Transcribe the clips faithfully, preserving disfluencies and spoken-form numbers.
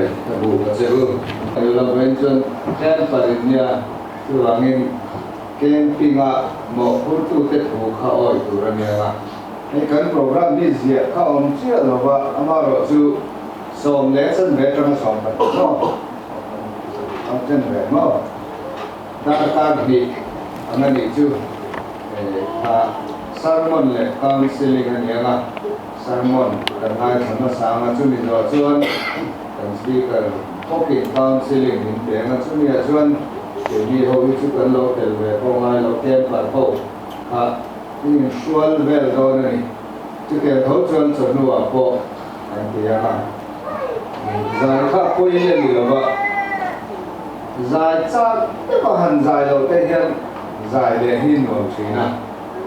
Ka bu ka che u. Ahi lam ven chun, camper in nia, chuvangin camping ah mawpuaktu te thu kha awi tur a ni a. Hei kan program hi zia kha um chiat lo va, ama ro chu sawm le chan ve tang a sawm pat maw. Am chan ve maw. Darkar hi a nga ni chu, eh, a sermon le counseling a ni a nga. Sermon kan ngai thama sâng a chu ni zaw chuan, kan speaker bawkin counseling min peng a chu ni a chuan, keini ho hi chu kan lo tel ve pawh ngai lo, camper ho kha in sual vel dawn a ni. Chutiang tho chuan chawhnu ah pawh kan ti ang a. Zai kha poi le ni lo va. Zai chak deuh a han zai lo te hian zai leh hi nuam ṭhin a.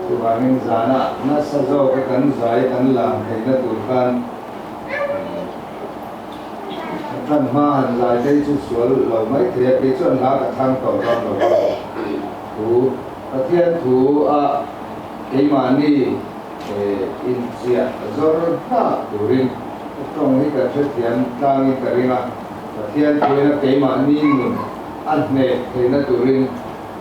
Chuvangin zan a nasa zawk a kan zai kan lam theina tur khan, a ṭan hma han zai te chu sual lo mai thei a, kei chuan hla ka thlang tawh zawk lo a. Thu, Pathian thu a keimahni eh, inchiah zawr hna turin, ṭawng hi ka hrethiam tlangin ka ring a, Pathian thu in a keimahni nun a hnek theina turin,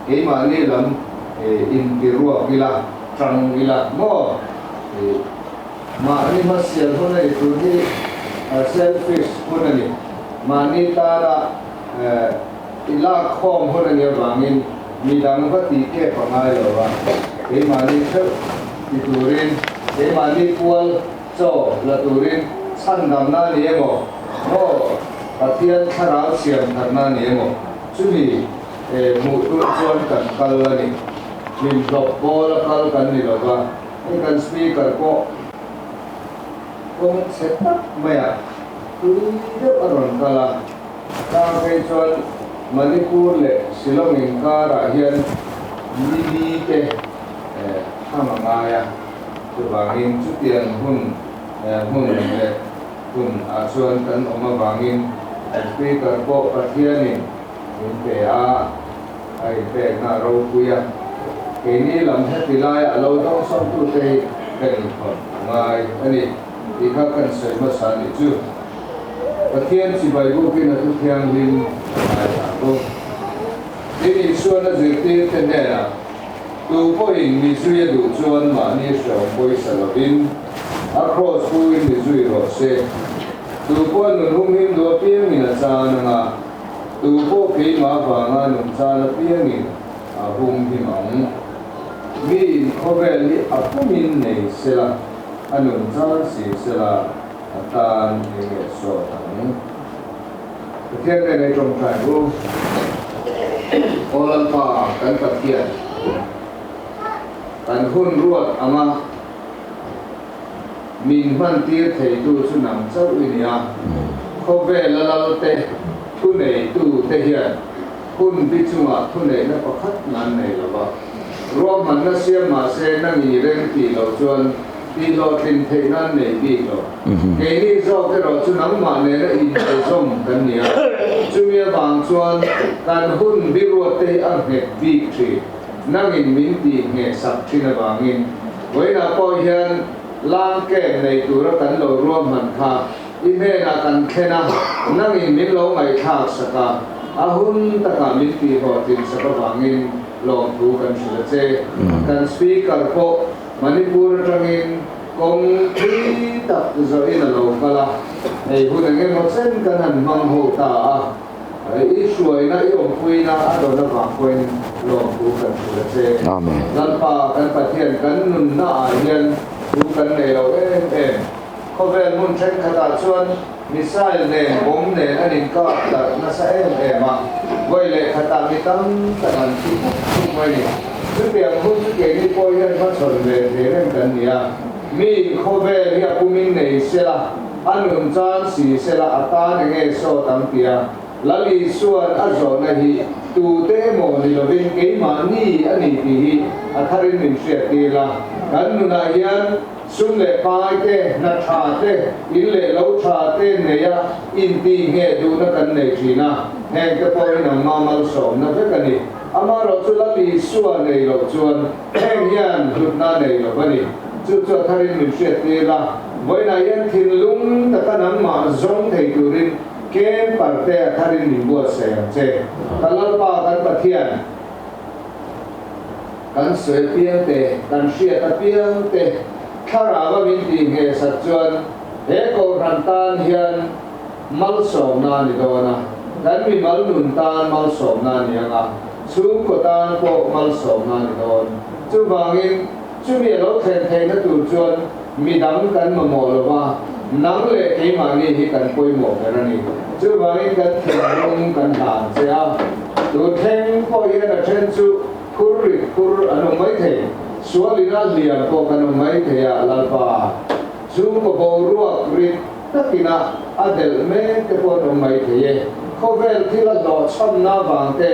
keimahni lam, eh, inti ruak ila, ṭang ila maw, eh, mahni hmasial hun a ni, tun hi, ah, selfish hun a ni, mahni tana, eh, i lak khawm hun a ni avangin, midang va ti kep a ngai lo a, keimahni theuh ti turin, keimahni pual chaw la turin, chhandamna ni emaw, aw, Pathian thlarau siam tharna ni emaw, chumi, eh, hmuh tur chuan kan kal a ni. Min hlawp pawl a kal kan ni lo va, hei kan speaker pawh kawng chhe tak mai a, tui deuh a rawn kal a. A tang phei chuan Manipur leh Shillong inkar ah hian mi li te, eh, thang a ngai a. Chuvangin chutiang hun, eh, hmun leh hun ah chuan kan awm avangin, speaker pawh Pathianin min pe a, a inpekna ropui a. Keini lam heti lai ah lo dawngsawmtute hi kan inthawn a ngai a ni tih kha kan sawi hmasa a ni chu. Pathian chibai bukin a thu thianghlim a ngaithla u. Tin, Isuan a zirtirte hnenah, tu pawhin mi zui a duh chuan mahni hreawm pawisa lovin, a cross puin mi zui rawh se. Tu pawh a nun humhim duh apiangin a chân ang a, tu pawh keima vanga nun chân apiangin a humhim ang. Miin khawvel hi a pumin nei sela, a nun chân si sela, a tan ei nge sawt ang. Pathian nen ei ṭawngṭai u. Aw Lalpa kan Pathian, kan hun ruat ang a, min hmantir theitu chu nang chauh i ni a. Khawvel a lalte, thuneitute hian hun bi chungah thuneihna pakhat nan nei lo va. Ruahmanna siam mah se, nang i reng ti lo chuan tihhlawhtlin theihna an nei bik lo. Keini zawk erawh chu nangmah nena inpezawm kan ni a. Chumi avang chuan kan hun biruatte hi a nghet bik ṭhin, nangin min tih nghehsak ṭhin avangin, vawiinah pawh hian langkep nei tura kan lo ruahman kha i hnenah kan thlen a, nangin min lo ngaihthlak sak a, a hun takah min tihhlawhtlin sak avangin lawmthu kan hril a che. Kan speaker pawh Manipur aṭangin kawng thui tak zawhin a lo kal a, hei hun eng emaw chen kan han hmang ho ta a, i hruaina, i awmpuina a dawn avang pawhin lawmthu kan hril a che. Lalpa kan Pathian, kan nunna ah hian thu kan nei lo em em. Khawvel hmun ṭhenkhatah chuan missile nen, bomb nen an inkap ta nasa em em a, vawi leh khatah mi tam tak an thi khawp mai ni. Chutiang hun chu keini pawh hian hmachhawn ve thei reng kan ni a. Miin khawvel hi a pumin nei sela, a nun chân si sela, a tan eng nge sawt ang tia Lal Isuan a zawhna hi tute emaw ni lovin keimahni a ni tih hi a tharin min hriattir la. Kan nunah hian sum leh paite, hna ṭhate, in leh lo ṭhate neia intih ngheh duhna kan nei ṭhin a, hengte pawh hi nangma malsawmna vek a ni. Amaherawhchu Lal Isua nei loh chuan heng hian hlutna nei lo a ni. Chu chu a tharin min hriattir la. Vawiinah hian thinlung taka nangmah zawng thei turin Kemparte a thar in min buatsai ang che. Ka Lalpa kan Pathian, kan sui piangte, kan hriat a piangte, Thlarau a min ti ngesak chuan, he kohhran tan hian malsawmna ni dawn a, kan mimal nun tan malsawmna ni ang a, chhungkaw tan pawh malsawmna ni dawn. Chuvangin, chumi a lo thlen theihna tur chuan midang kan mamawh lo va, nang leh keimahni hi kan pawimawh ber a ni. Chuvangin kan thinlung kan hlan che a, tun thleng pawh hian a ṭhen chu phur rit phur an awm mai thei, sual ina hliam pawh kan awm mai thei a, Lalpa. Chhungkaw boruak rit takin a, a delh mek te pawh an awm mai thei e. Khawvel thil a hlawhchhamna vang te,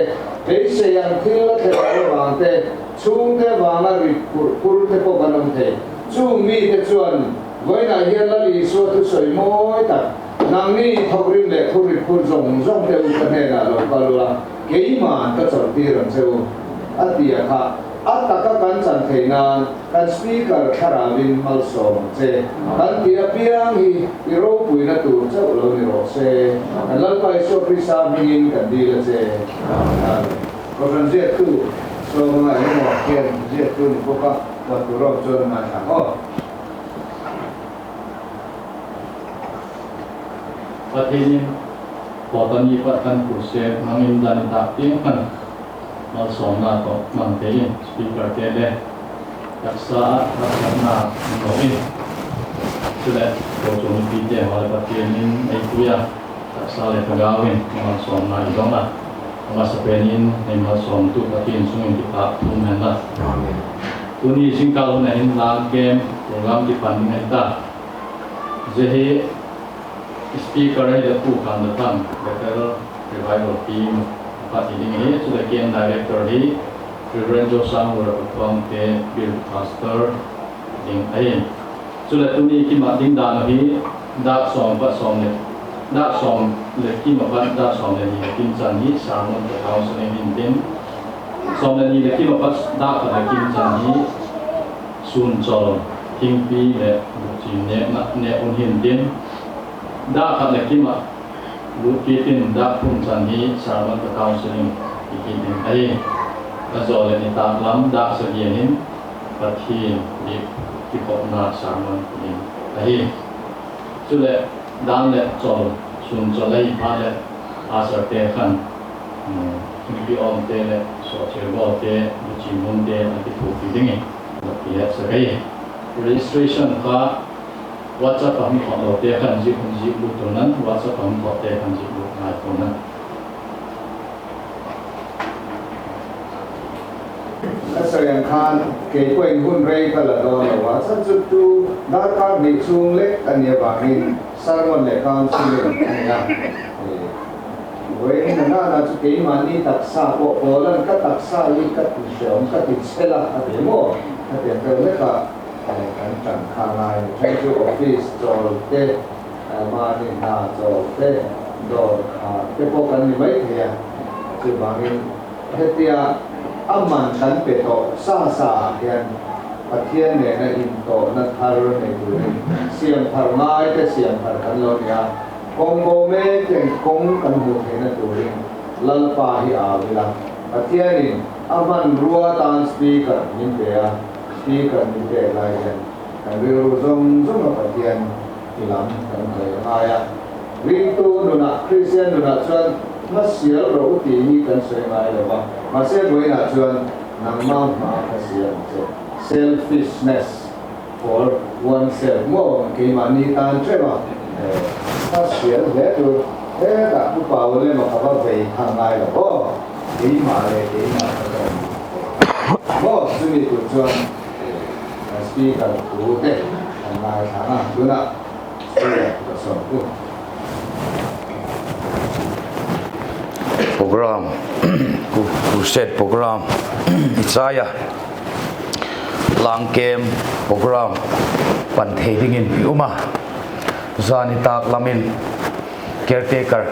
beisei ang thil a thlenna vang te, chhungte vang a rit phur phur te pawh kan awm thei. Chung mite chuan vawiinah hian Lal Isua thusawi mawi tak, nangni thawkrim leh thil rit phur zawng zawng te u ka hnenah lo kal ula, keiman ka chawlhtir ang che u, a ti a kha. A taka kan chan thei nan kan speaker Thlarauvin malsawm ang che. Kan ti apiang hi i ropuina tur chauh lo ni rawh se. Kan Lalpa Isua Krista hmingin kan dil a che. Kohhran ziaktu, sawma ngai emaw ken ziaktu ni bawk a, huat tur awm chuan ngaithla aw. Pathian in pawtani pat kan crusade hmangin dan tak tiang khan malsawmna tawh mang thei in speaker te le taksa ah haksatna um lo in, chuleh kochuam mipite haw le Pathian in ei pui a, taksa leh thagau in malsawmna i dong a, a masapen in ei malsawmtu Pathian chung in kipak thum hen la. Tuni zingkal hun ah hin Langkem program kipan ding ahi ta. Zia hi speaker ahileh Pu Kangdathang, Bethel Revival Team pakhat hi ding ahi. Chuleh camp director hi Reverend Josang Lura Pathuangte, Bial Pastor ding ahi. Chuleh tuni kim ah ding dan uh hi dak sawm pat sawm leh, dak sawm leh kim ah pat dak sawm leh ni leh kim chan hi sermon counselling hintin, sawm leh ni leh kim ah pat dak khat leh kim chan hi sunchawl, thingpi leh buchin nêk un hintin, dak khat leh kim ah lut kit in dak thum chan hi sermon counselling i kit ding ahi. A zaw leh nitâk lam dak sagi hin Pathian biak kikhopna sermon ding ahi. Chuleh dan leh chawl, sunchawl ahi phat leh pasterte khan thingpi awmte leh sawhchia bawlte, buchin nunte a kithupi dingin ka ti hetsak ahi. Registration kha WhatsApp a hung thawk lote khan zik hun zik lut un, WhatsApp a hung thawkte khan zik lut ngai un. Ka sawi ang khan, kei pawhin hun rei ka la dawn lo a, chhan chu tu darkar hnih chhung lek a ni avangin sermon leh counselling a ni a. Vawiin a nana chu keimahni taksa pawh, pawlan ka taksa hi ka ti hre awm, ka ti chel a, a ti maw? Ka ti ang tel mek a, kan ṭan kha ngai. Ṭhen chu office chawlte, mahni hna chawlte, dawrkharte pawh kan ni mai thei a. Chuvangin hetia a man kan pe tawh sa sa hian Pathian nena intawhna thar nei turin siamthar ngaite siamthar kan lo ni a, kawngbo mek ten kawng kan hmu theina turin Lalpa hi au ila. Pathian in a hmanrua tan speaker min pe a, speaker min pe lai hian kan rilru zawng zawng a Pathian i lam kan hoi a ngai a. Ringtu nunah, Christian nunah chuan hmasial rawh u tih hi kan sawi ngai lo va. Mahse, vawiinah chuan nangma hma kha sial che. Selfishness for oneself maw, keimahni tan ṭeuh a. Hmasial hle tur, hetah Upa U lem a ka va vei kha ngai lo aw. Keimah leh keimah ka ṭan maw, chumi tur chuan speaker tute kan ngaithla a, tuna speaker ka sawm u. Program, crusade program i chai a, Langkem program pan thei dingin i um a, zani tâk lamin caretaker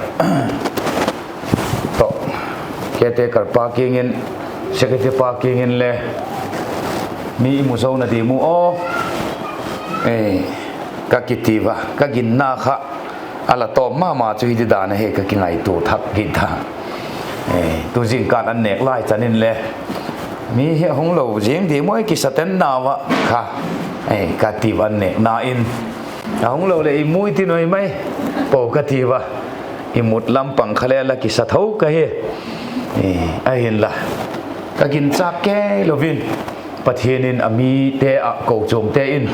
tawh, caretaker pa kiangin, secretary pa kiangin le mi i mu zo na ding u aw, ka kiti va, ka ginna kha a la tawm ma ma chu hiti dan ahi ka kingaitua thak kit a. Tu zingkal an nêk lai chan in le, mi hi a hung lo zing di maw, kisa ten nau ah kha, ka tiu an nêkna in, a hung lo leh i mu i ti nuai mai po ka tiu a, i mut lam pang kha le la kisa tho ka hi. Ahinla, ka ginchâk kei lo in, Pathian in a mite ah kochuamte in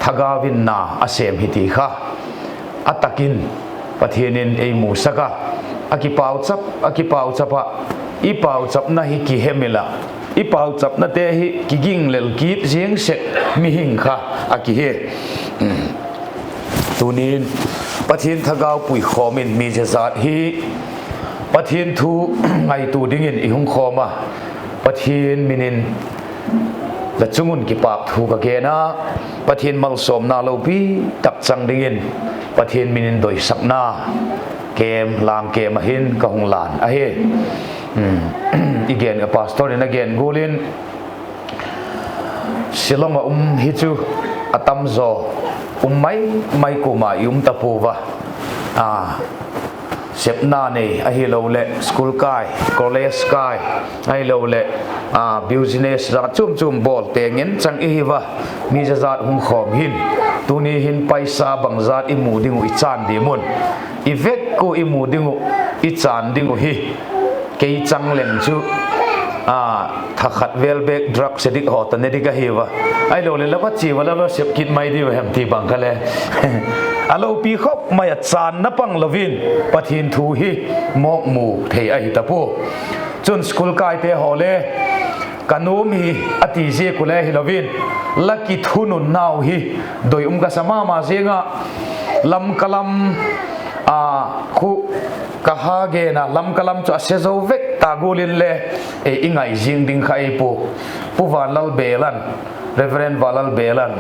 thagau in na a sêm hi ti kha a tak in Pathian in ei musak a, a kipauchap, a kipauchap ah, i pauchapna hi kihemil ah, i pauchapnate hi kiginglel kit ziang sek mihing kha a kihi. Tuni'n Pathian thagau puikhawm in mi zezat hi Pathian thu ngaitua dingin i hung khawm a, Pathian min in la chung un kipâk thu ka gen a, Pathian malsawmna lopi tak chang dingin Pathian min in doisakna kem, lâng kem ah hin ka hung lan ahi. I gen, pastor in a gen gual in, Shillong ah um hi chu a tam zaw um mai mai kuama i um ta puau a. Sepna nei ahiloleh school kai, college kai, ahiloleh business zat chuam chuam bawlte ngen chang i hi a, mi zezat hung khawm hin, tuni hin paisa bangzat i mu ding uh i chân dim un, i vek uh i mu ding uh, i chân ding uh hi kei chang leng chu, thakhat vel bêk drug addict haw ta ne dik ahi a, ahiloleh la va chia a la va sep kit mai diu hem ti bang kha le, a lopi khop mai a, chânna pang lo in Pathian thu hi mawk mu thei ahi ta pua. Chun school kaite haw le ka nuam hi a ti ziak uh le hilo in, la kithununnau hi doi um ka sa ma ma ziang ah, Lamka lam a khu ka ha gen a, Lamka lam chu a se zo vek ta gual in le, i ngai zing ding kha ei pua. Pu Vanlal Bel an, Reverend Vanlal Bel an,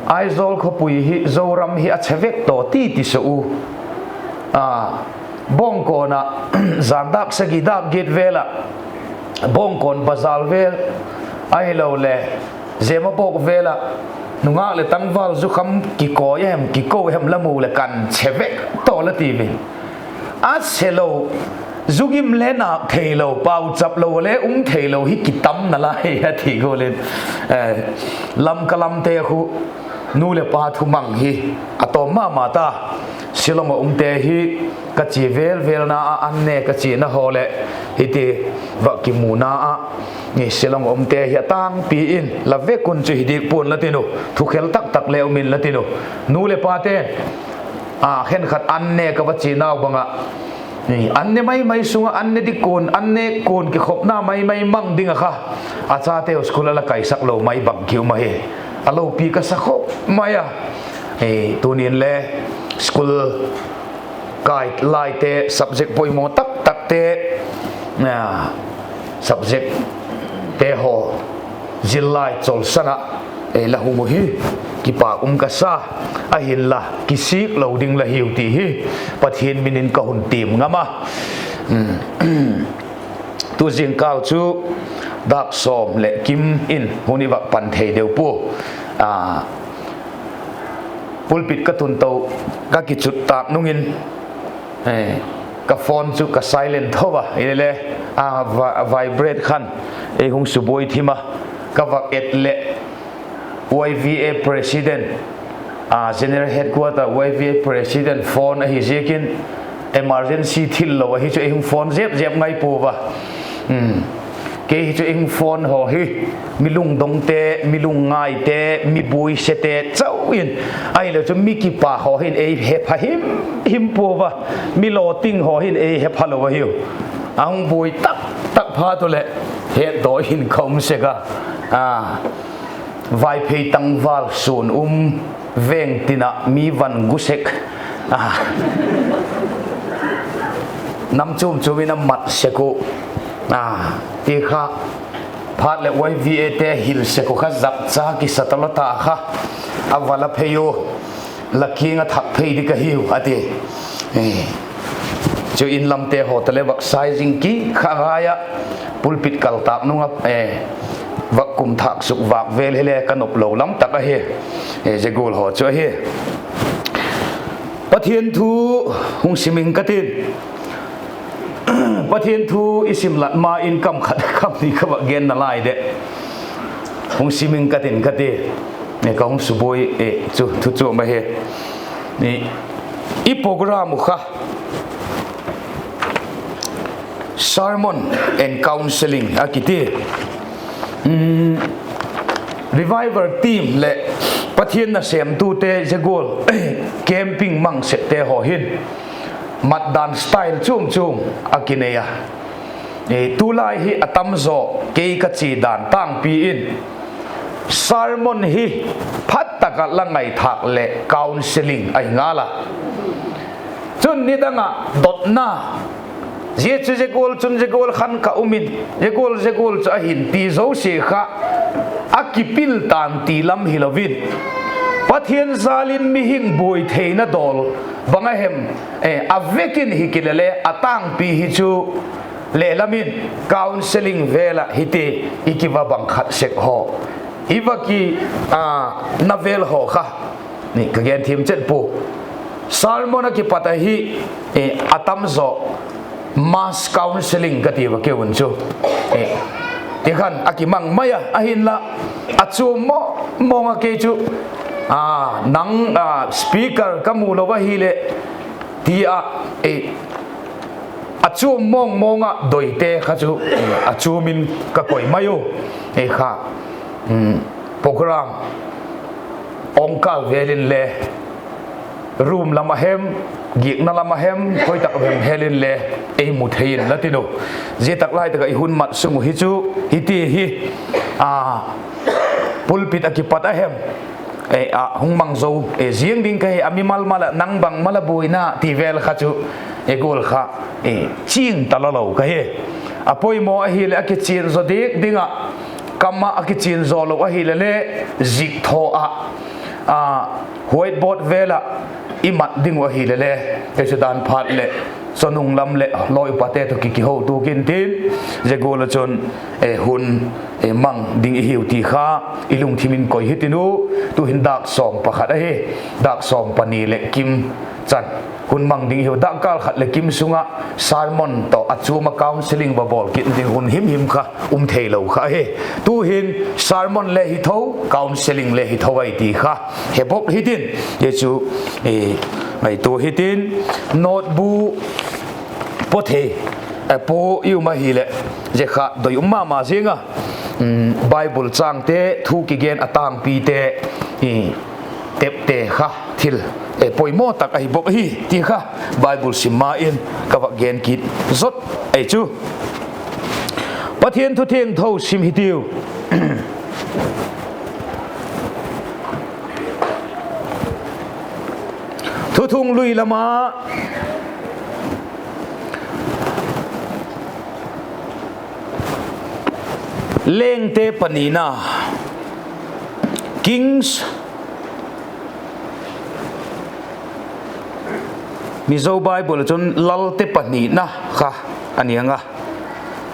Aizawl khawpui hi Zoram hi a che vek taw ti ti sa u. Bawngkawn ah, zan dâk sagi dâk giat vel ah, Bawngkawn bazar vel, ahiloleh Zemabawk vel ah, nungak leh tangval zukham kikawi a hem kiko a hem la mu leh kan che vek taw la ti vin. A se lo, zugim le nâk theilo, pauchap lo le um theilo hi kitamna lai a ti gual in, Lamka lamte khu nu leh pa thumang hi a tawm ma ma ta. Shillong ah umte hi ka chia vel velna ah an ne ka chiana haw leh hiti va kimuna ah, Shillong ah umte hi a tângpi in la vek un chu hi diak pua'n la tin u, thukhel tak tak le um in la tin u. Nu leh pate, khenkhat an ne ka va chianau bang ah, an ne mai mai sung ah an ne dik kuan, an ne kuan kikhopna mai mai mang ding ah kha, a chateu school a la kaisak lo mai bang ki um ahi. A lopi ka sa khop mai a. Tuni'n le school kai laite subject poimaw tak takte, subjectte haw zillai chawlsan ah la hung uh hi kipâk um ka sa. Ahinla kisik lo ding la hiu ti hi Pathian min in ka hun tiam ngam a. Tu zingkal chu dâk sawm leh kim in hun i vak pan thei deu pua. Pulpit ka tun to, ka kichut tâk nung in, ka phone chu ka silent tho a, ile, vibrate khan ei hung subuai thim a, ka vak et leh Y V A president, general headquarter Y V A president phone ahi ziakin, emergency thil lo ahi chu ei hung phone zep zep ngai pua a. Kei hi chu ei hung phone haw hi mi lungdongte, mi lungngaite, mi buaisete chau in, ahileh chu mi kipak haw hin ei hepha him him pua a, mi lawting haw hin ei hepha lo ahiu. A hung buai tak tak phat u leh hetdaw hin ka um sek a, Vaiphei tangval suan um, veng tin ah mi van gu sek, nam chuam chuam in a mat sek uh, ti kha, phat leh Y V Ate hil sek uh kha zakcha kisa talo ta kha, a va la phei u, la kiang ah thak phei dik ahiu a ti. Chu in lamte haw ta le vak sai zing kit kha ngai ah, pulpit kal tâk nung ah, vak kum thâk suk vâk vel hile ka nop lo lam tak ahi. Zia gual haw chu ahi. Pathian thu hung sim ing ka tin. Pathian thu i sim lat ma in kam khat kam ni ka vak gen nalai de. Hung sim ing ka tin ka ti. Ka hung subuai chu thu chuam ahi. I program uh kha Sermon and Counselling a kiti. Revival team leh Pathian nasêmtute zia gual camping mang sekte haw hin matdan style chuam chuam a kinei a. Tulai hi a tam zaw kei ka chia dan tângpi in sermon hi phat tak ah la ngaithâk leh counselling ahi ngal a. Chun nidang ah dotna, zia chu zia gual chun zia gual khan ka um in, zia gual zia gual chu ahi'n ti zosia kha a kipil ta'n ti lam hilo in, Pathian jâl in mihing buai theina dawl bang a hem, a vek in hi kile le a tângpi hi chu lehlam in counselling vel ah hiti i kiva bang khat sek haw, i va ki, na vel haw kha ka gen thiam chet pua. Sermon a kipat ahi, a tam zaw mass counselling ka ti va keu un chu, ti khan a kimang mai a, ahinla a chuam mawng mawng a kei chu, nang speaker ka mu lo ahileh ti a, a chuam mawng mawng ah doite kha chu a chuam in ka koi mai u. Kha, program awngkâl vel inle, room lam a hem, giakna lam a hem, khoi tak a hem hel inle ei mu thei in la tin u. Zia tak lai tak ah i hun mat sung uh hi chu hiti hi, pulpit a kipat a hem, hung mang zo ziang ding ka hi a, mimal mal ah nang bang mal a buaina ti vel kha chu i gual kha chiang ta la lo ka hi. A poimaw ahileh a kichian zaw dik ding ah, kam ah a kichian zaw lo ahile le zikthaw ah, whiteboard vel ah i mat ding uh ahile le, kei chu dan phat leh chonung lam leh lawi upate tawh ki kihotu kin tin, zia gual ah chun hun mang ding i hiu ti kha i lungthim in koi hitin u. Tu'hin dâk sawm pakhat ahi, dâk sawm pani leh kim chan hun mang ding i hiu. Dâkkâl khat leh kim sung ah sermon tawh a chuam ah counselling va bawl kit ding hun himhim kha um theilo kha ahi. Tu'hin sermon le hi tho, counselling le hi tho ai ti kha he bawk hitin, zia chu ngaitua hitin, notebook paw thei, paw i um ahileh zia kha doi um ma ma ziang a, Bible chângte, thu kigen a tângpite, tepte kha thil poimaw tak ahi bawk ahi ti kha Bible sim ma in ka vak gen kit zot ei chu. Pathian thu thiangtho sim hitiu. Thuthunglui lam ah lengte panina, Kings, Mizo Bible ah chun lalte panina kha a niang a,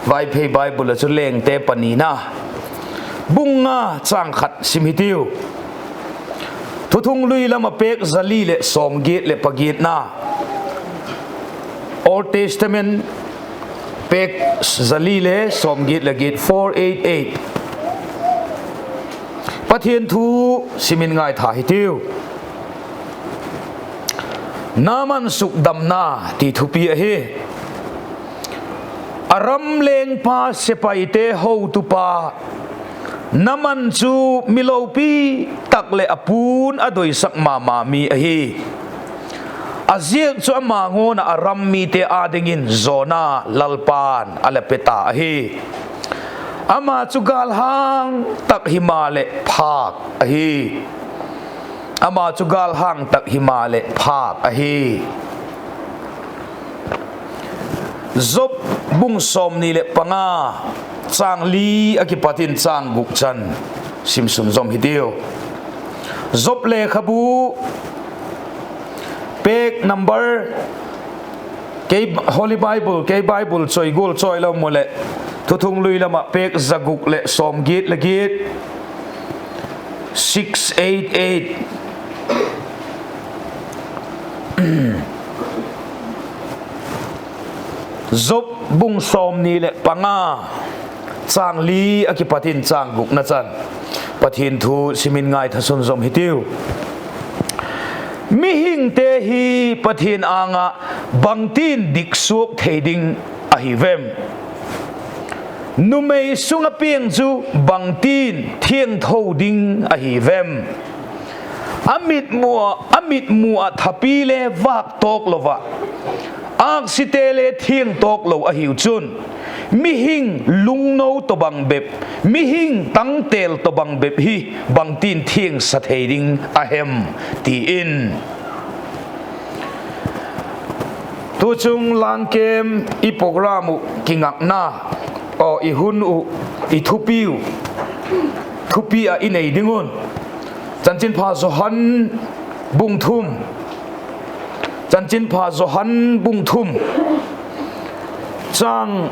Vaiphei Bible ah chu lengte panina, bung nga châng khat sim hitiu. Thuthunglui lam ah pêk za li leh sawmgiat leh pagiatna, Old Testament pêk za li le sawmgiat leh giat, four eight eight. Pathian thu sim in ngaitha hitiu. Naaman sukdamna ti thupi ahi. Aram lengpa sepaite hotupa Naaman chu mi lopi tak leh a pu'n a doisak ma ma mi ahi. A ziak chu ama ngawn ah Aram mite â dingin zawna Lalpa'n a la pe ta ahi. Ama chu gâlhang tak himaleh phâk ahi. Ama chu gâlhang tak himaleh phâk ahi. Job bung sawmni leh panga, châng li a kipat in châng guk chan sim sunzawm hitiu. Job lekhabu, pêk number, kei Holy Bible, kei Bible chawi gual chawi lo mu leh, Thuthung lui lam ah pêk za guk leh sawmgiat leh giat, six eight eight. Job bung sawmni leh panga, châng li a kipat in châng gukna chan Pathian thu sim in ngaitha sun zom hitiu. Mihingte hi Pathian âng ah bangtin dik suak thei ding ahi vem? Numei sung ah piang chu bangtin thiangtho ding ahi vem? A mitmu ah, a mitmu ah thapi le vâk tawk lo ah, âksite le thiang tawk lo ahiu chun, mihing lungno tawhbang bep, mihing tangtêl tawhbang bep hi bangtin thiangsa thei ding a hem? ti in. Tuchung Lângkêm i program uh kingakna, aw, i hun uh, i thupi uh, thupi ah i nei ding un, Chanchinpha Johan bung thum, Chanchinpha Johan bung thum, châng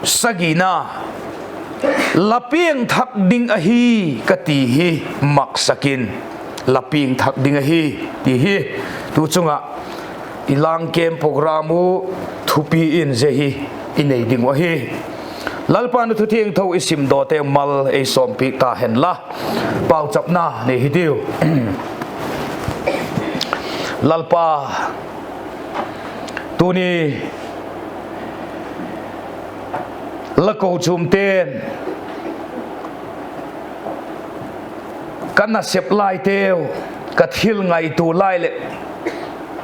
sagina, La piangthak ding ahi, ka ti hi maksak in, la piangthak ding ahi, ti hi. Tuchung ah i Lângkêm program uh thupi in zia hi i nei ding uh ahi. Lalpa'n a thu thiangtho i simdawte mal ei sawmpiak ta hen la, pauchapna nei hitiu. Lalpa, tuni la kochuamte'n ka nasep laiteu, ka thil ngaitua lai leh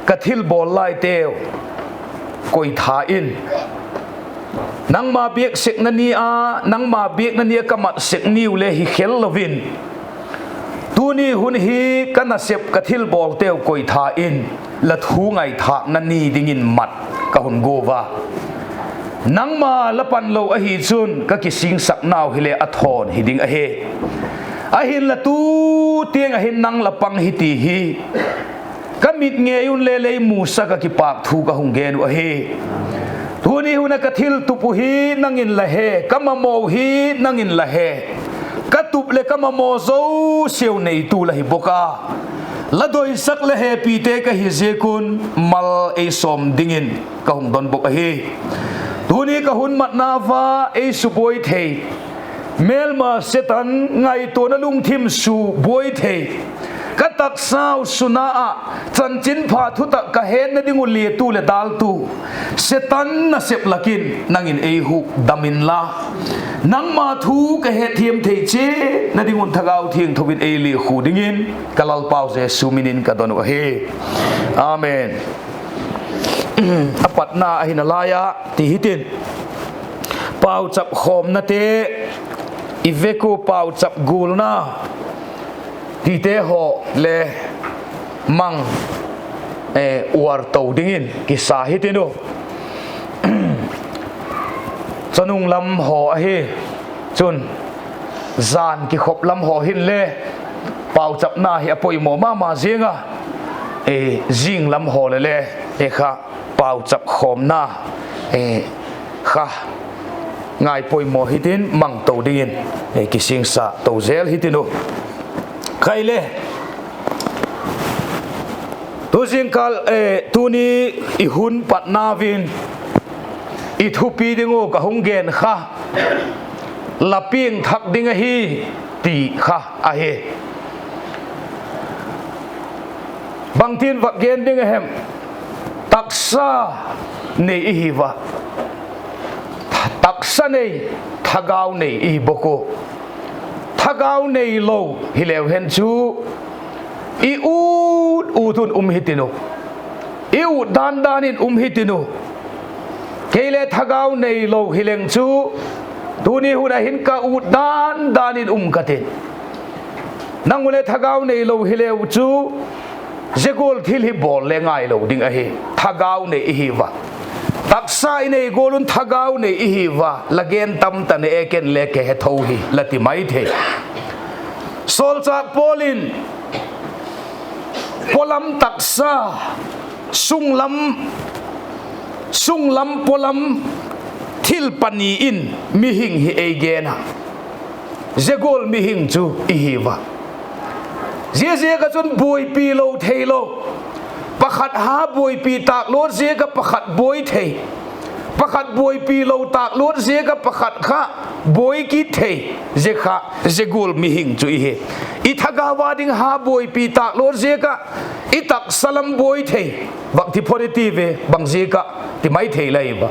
ka thil bawl laiteu koitha in, nangma biak sekna ni a, nangma biakna ni ah ka mat sek niu le hi khel lo in, tuni hun hi ka nasep ka thil bawlteu koitha in, la thu ngaithâkna ni dingin mat ka hun gua a. Nangma la pan lo ahi chun ka kisingsaknau hile a thawn hi ding ahi. Ahinla tu tiang ah hin nang la pang hi ti hi ka mit ngei un le lei musak ah kipâk thu ka hung gen uh ahi. Tuni hun ah ka thil tup uh hi nang in la he, ka mamaw uh hi nang in la he. Ka tup leh ka mamaw zosiau neitu la hi bawk a, la doisak la hepite ka hi ziak un mal ei sawm dingin ka hung don bawk ahi. Tuni ka hun matna va ei subuai thei, mêlma Setan ngaituana lungthim subuai thei, ka taksau suna ah chanchinpha thutak ka hetna ding uh liatu leh dâltu Setan nasep lak in nang in ei hukdam inla, nangma thu ka hetthiam thei chiatna ding un Thagau Thiangtho in ei liakhu dingin ka Lalpau Jesu min in ka don uh ahi. Amen. A patna ahi nalai a ti hitin, pauchap khawmnate, i vek uh pauchap gualna tite haw le mang, uar to dingin kisa hitin uh. Chonung lam haw ahi chun, jan kikhop lam haw hinle pauchapna hi a poimaw ma ma ziang a, zing lam haw le le kha pauchap khawmna kha ngai poimaw hitin mang to dingin kisingsa to zel hitin uh. Khai le, tu zingkal, tuni i hun patna vin i thupi ding uh ka hung gen kha, la piangthak ding ahi ti kha ahi. Bangtin vak gen ding a hem? Taksa nei i hi a, taksa nei, thagau nei i hi bawk uh. Thagau neilo hileu hen chu i ut ut un um hitin uh, i ut dan dan in um hitin uh. Kei le thagau neilo hileng chu tuni hun ah hin ka ut dan dan in um ka tin. Nang u le thagau neilo hileu chu zia gual thil hi bawl le ngailo ding ahi. Thagau nei i hi a, taksa i nei gual un thagau nei i hi a, la gen tam ta ne e, ken le ka he tho hi la ti mai thei. Sawlchâk Paul in pawlam taksa, sunglam Sunglam pawlam thil pani in mihing hi ei gen a, zia gual mihing chu i hi ua. Ziaziak ah chun buaipi lo theilo, pakhat ha buaipi tâk luat ziak ah pakhat buai thei, pakhat buaipi lo tâk luat ziak ah pakhat kha buai kit thei, zia kha, zia gual mihing chu i hi. I thagau â ding ha buaipi tâk luat ziak ah i taksa lam buai thei, vak ti phot i ti ve, bang ziak ah ti mai thei lai ua.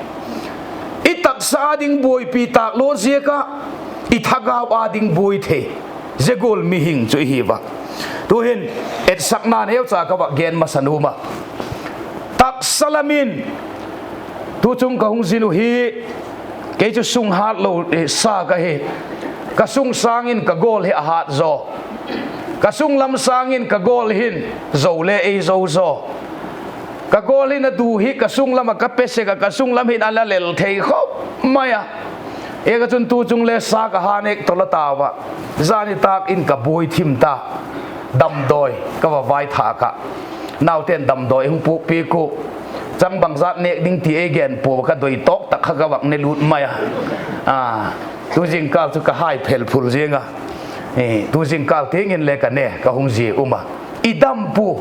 I taksa â ding buaipi tâk luat ziak ah i thagau â ding buai thei, zia gual mihing chu i hi ua. Tu'hin etsakna neucha ka vak gen masa nuam a. Taksa lam in, tuchung ka hung zin uh hi, kei chu sung hât lo, eh, sa ka hi. Ka sung sâng in ka gawl hi a hât zaw, ka sunglam sâng in ka gawl hin zo le ei zo zaw. Ka gawl hin a du hi ka sunglam ah ka pe sek ah, ka sunglam hin a la lel thei khop mai a. Ziak ah chun tuchung le sa ka ha nêk talo tau a, zani tâk in ka buai thim ta, damdawi ka va vaithâk ah, naute'n damdawi hung puakpiak uh, chang bangzat nêk ding ti ei gen pua, ka doi tawk tak kha ka vak ne lût mai a. Tu zingkâl chu ka hai phel phul ziang a, tu zingkâl tiang in le ka ne ka hung zia um a. I dam pua.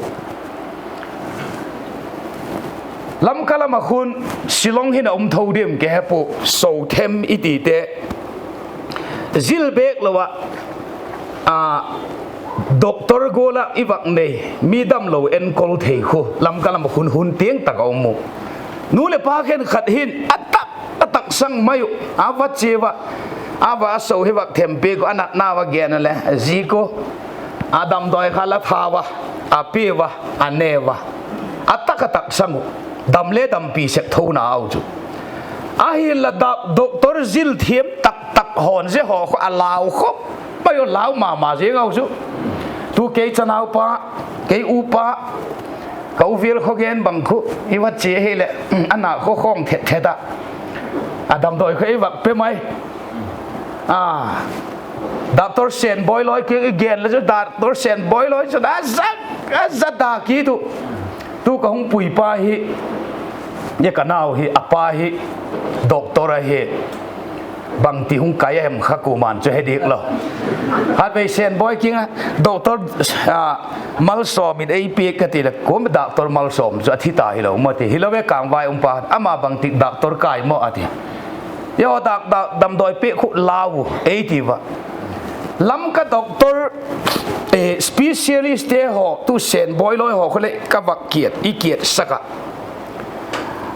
Lamka lam ah khun, Shillong hin a um tho diam ka he pua, Sothem i tite, zil bêk lo ah, doctor gual ah i vak nei, mi damlo enkol thei khu Lamka lam ah khun hun tiang tak a um u. Nu leh pa khenkhat hin a tak a taksang mai uh, a va chia ua, a va so hi vak thempiak uh, a natna va gen a le zik u, a damdawi kha la tha ua, a pia ua, a ne ua, a tak a taksang uh, dam le dampi sek thona au chu. Ahinla doctor zil thiam tak tak hawn zia haw khu a lau khop mai u, lau ma ma ziang au chu. Tu kei chanaupa, kei upa, ka u Vialkhawgen bang khu i va chia hileh, a na khaw khawng thet thet ah, a damdawi kha i vak pe mai. Doctor Senbawiloi kiang i gen le chu, Doctor Senbawiloi chun a za, a za da kit u. Tu ka hung puipa hi, zia ka nau hi, a pa hi doctor ahi. Bangti hung kai a hem kha kuama'n chu he diak lo. Khatvei Senbawi kiang ah, Doctor Malsawm in ei piak ka ti leh, kuama Doctor Malsawm chu a thi ta hilo maw ti, hilo e, Kângvai um pa, ama bangtik doctor kai maw a ti. Zia haw, damdawi piak khu lau u ei ti ua. Lamka doctor, specialistte haw, tu Senbawiloi haw khu leh ka vak kiat, i kiatsak ah,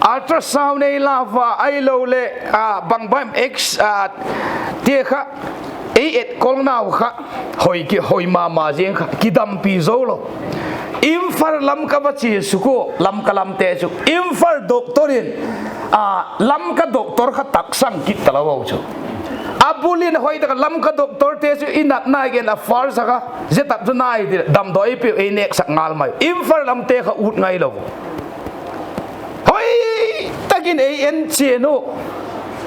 ultrasound ei la ua, ahiloleh bang bang X, ti kha, ei etkol nau kha, hoi ma ma ziang kha, kidampi zo lo. Imphal lam ka va chia suk ua, Lamka lamte chu Imphal doctor in, Lamka doctor kha taksang kit talo u chu. A bul in hoi tak ah Lamka doctorte chu i natna gen a first a kha, zia tak chu nai ti, damdawi piu ei nêksak ngal mai. Imphal lamte kha ut ngailo. Hoi tak in ei en chian u.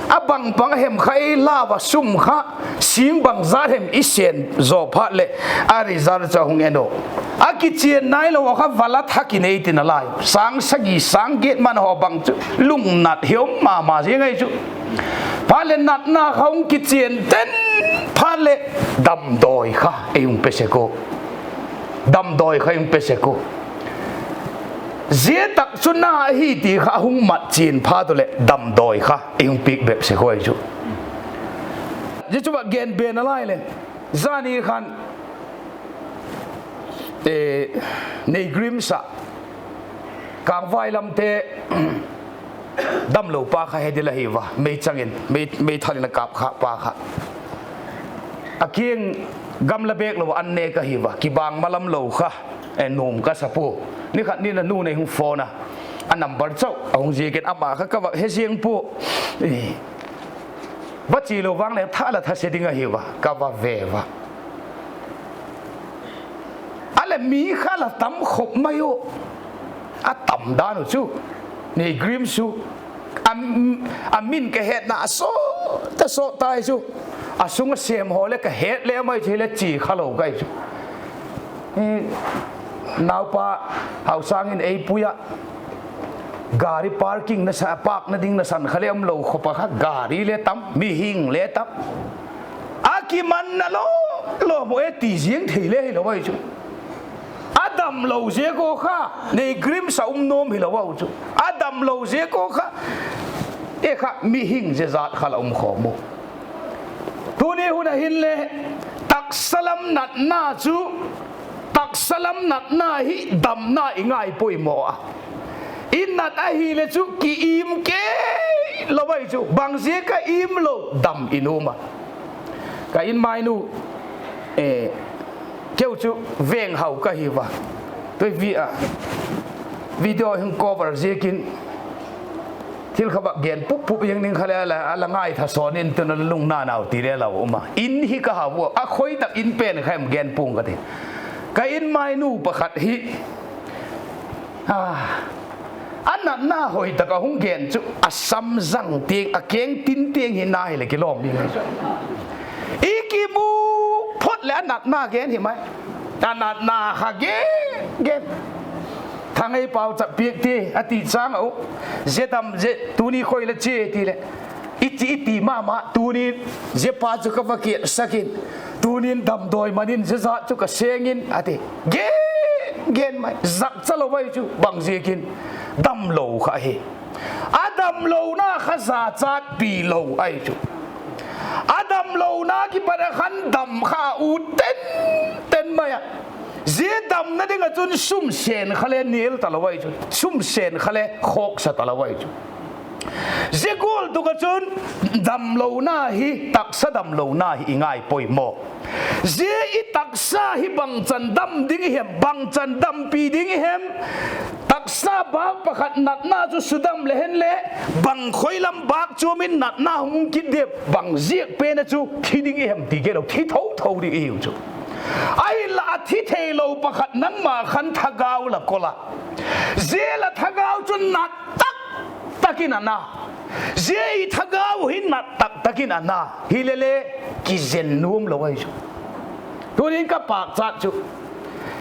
A bang bang hem kha ei la ua, sum kha sîng bangzat hem i sen zaw phat leh, a result chu a hung en u. A kichian nailo haw kha va la thak in ei tin a lai. Sâng sagi, sâng giat man haw bang chu lungnat hi um ma ma ziang ahi chu. Phat leh natna kha hung kichian den phat leh, damdawi kha ei hung pe sek u. Damdawi kha ei hung pe sek u. Zia tak chu na ahi ti kha a hung mat chian phat u leh, damdawi kha ei hung piak bep sek u ahi chu. Zia chu va gen ben a lai leh, zani khan NEIGRIHMS ah Kângvai lamte damlo pa kha he ding la hi ua, meichang in, meithal in a kâp kha pa kha, a kiang gamla bêk lo an nêk ahi ua, kibang malam lo kha, nuam ka sa pua. Ni khat ni na nu nei hung phone a, a number chau a hung ziak in, ama kha ka vak he ziang pua. Va chia lo vang leh tha la tha se ding ahi ua, ka va ve ua. A leh mi kha la tam khop mai u. A tam dan u chu, NEIGRIHMS u, a min ka hetna a sawt ta sawt tai chu, a sung a sêm haw leh ka het le mai chu, hileh chia kha lo ka hi chu. Naupa Hausâng in ei pui ah, Gari parking na sa, park na ding nasan kha le umlo khop a kha gari le tam, mihing le tam. A kimanna lawm lawm uh e ti ziang thei le hilo ahi chu. A damlo ziak ua kha, nei glimpse a um nuam hilo ahi chu. A damlo ziak ua kha, e kha mihing zia zat kha la um khawm u. Tuni hun a hinle, taksa lam natna chu, taksa lam natna hi damna i ngai poimaw a. I nat ahile chu ki-im kei lo ahi chu, bang ziak a im lo dam i nuam a. Ka inmainu, keu chu Venghau ka hi ua. Tu'hin video hung cover ziakin thil kha va gen pup pup ziang ding kha le a la, a la ngaitha sawn in tun a lungna nau ti le lo um a. In hi ka hau ua, a khoi tak in pen kha em gen pua'ng ka ti. Ka inmainu pakhat hi, a, a natna hoi tak a hung gen chu a sam zang tiang, a keng tin tiang hi na hileh kilawm ding ahi chu. I kimu phot leh a natna gen hi mai. A natna kha gen gen. Thangei pauchap piak ti a ti châng ah u, zia dam zia tuni khoi la chia ti leh, i chi i ti ma ma, tuni zia pa chu ka va kiatsak in, tuni'n damdawi man in zia zat chu ka seng in a ti. Gen gen mai, zakcha lo ahi chu, bang ziakin damlo kha ahi. A damlona kha zachatpi lo ahi chu. A damlona kipat a khan dam kha ut ten ten mai a. Zia damna ding ah chun sum sen kha le nial talo ahi chu, sum sen kha le khawksa talo ahi chu. Zia gual tuk ah chun damlona hi, taksa damlona hi i ngai poimaw. Zia i taksa hi bangchan dam ding i hem, bangchan dampi ding i hem? Taksa bâk pakhat natna chu sudam le hen le, bang khoi lam bâk chuam in natna hung kit diam, bang ziak pen a chu thi ding i hem ti kei lo, thi tho tho ding i hiu chu. Ahinla a thi theilo pakhat nangma khan thagau la kol a. Zia la thagau chu nat tak tak in a na. Zia i thagau hi nat tak tak in a na. Hilele, kizen nuam lo ahi chu. Tunin ka pâkchat chu,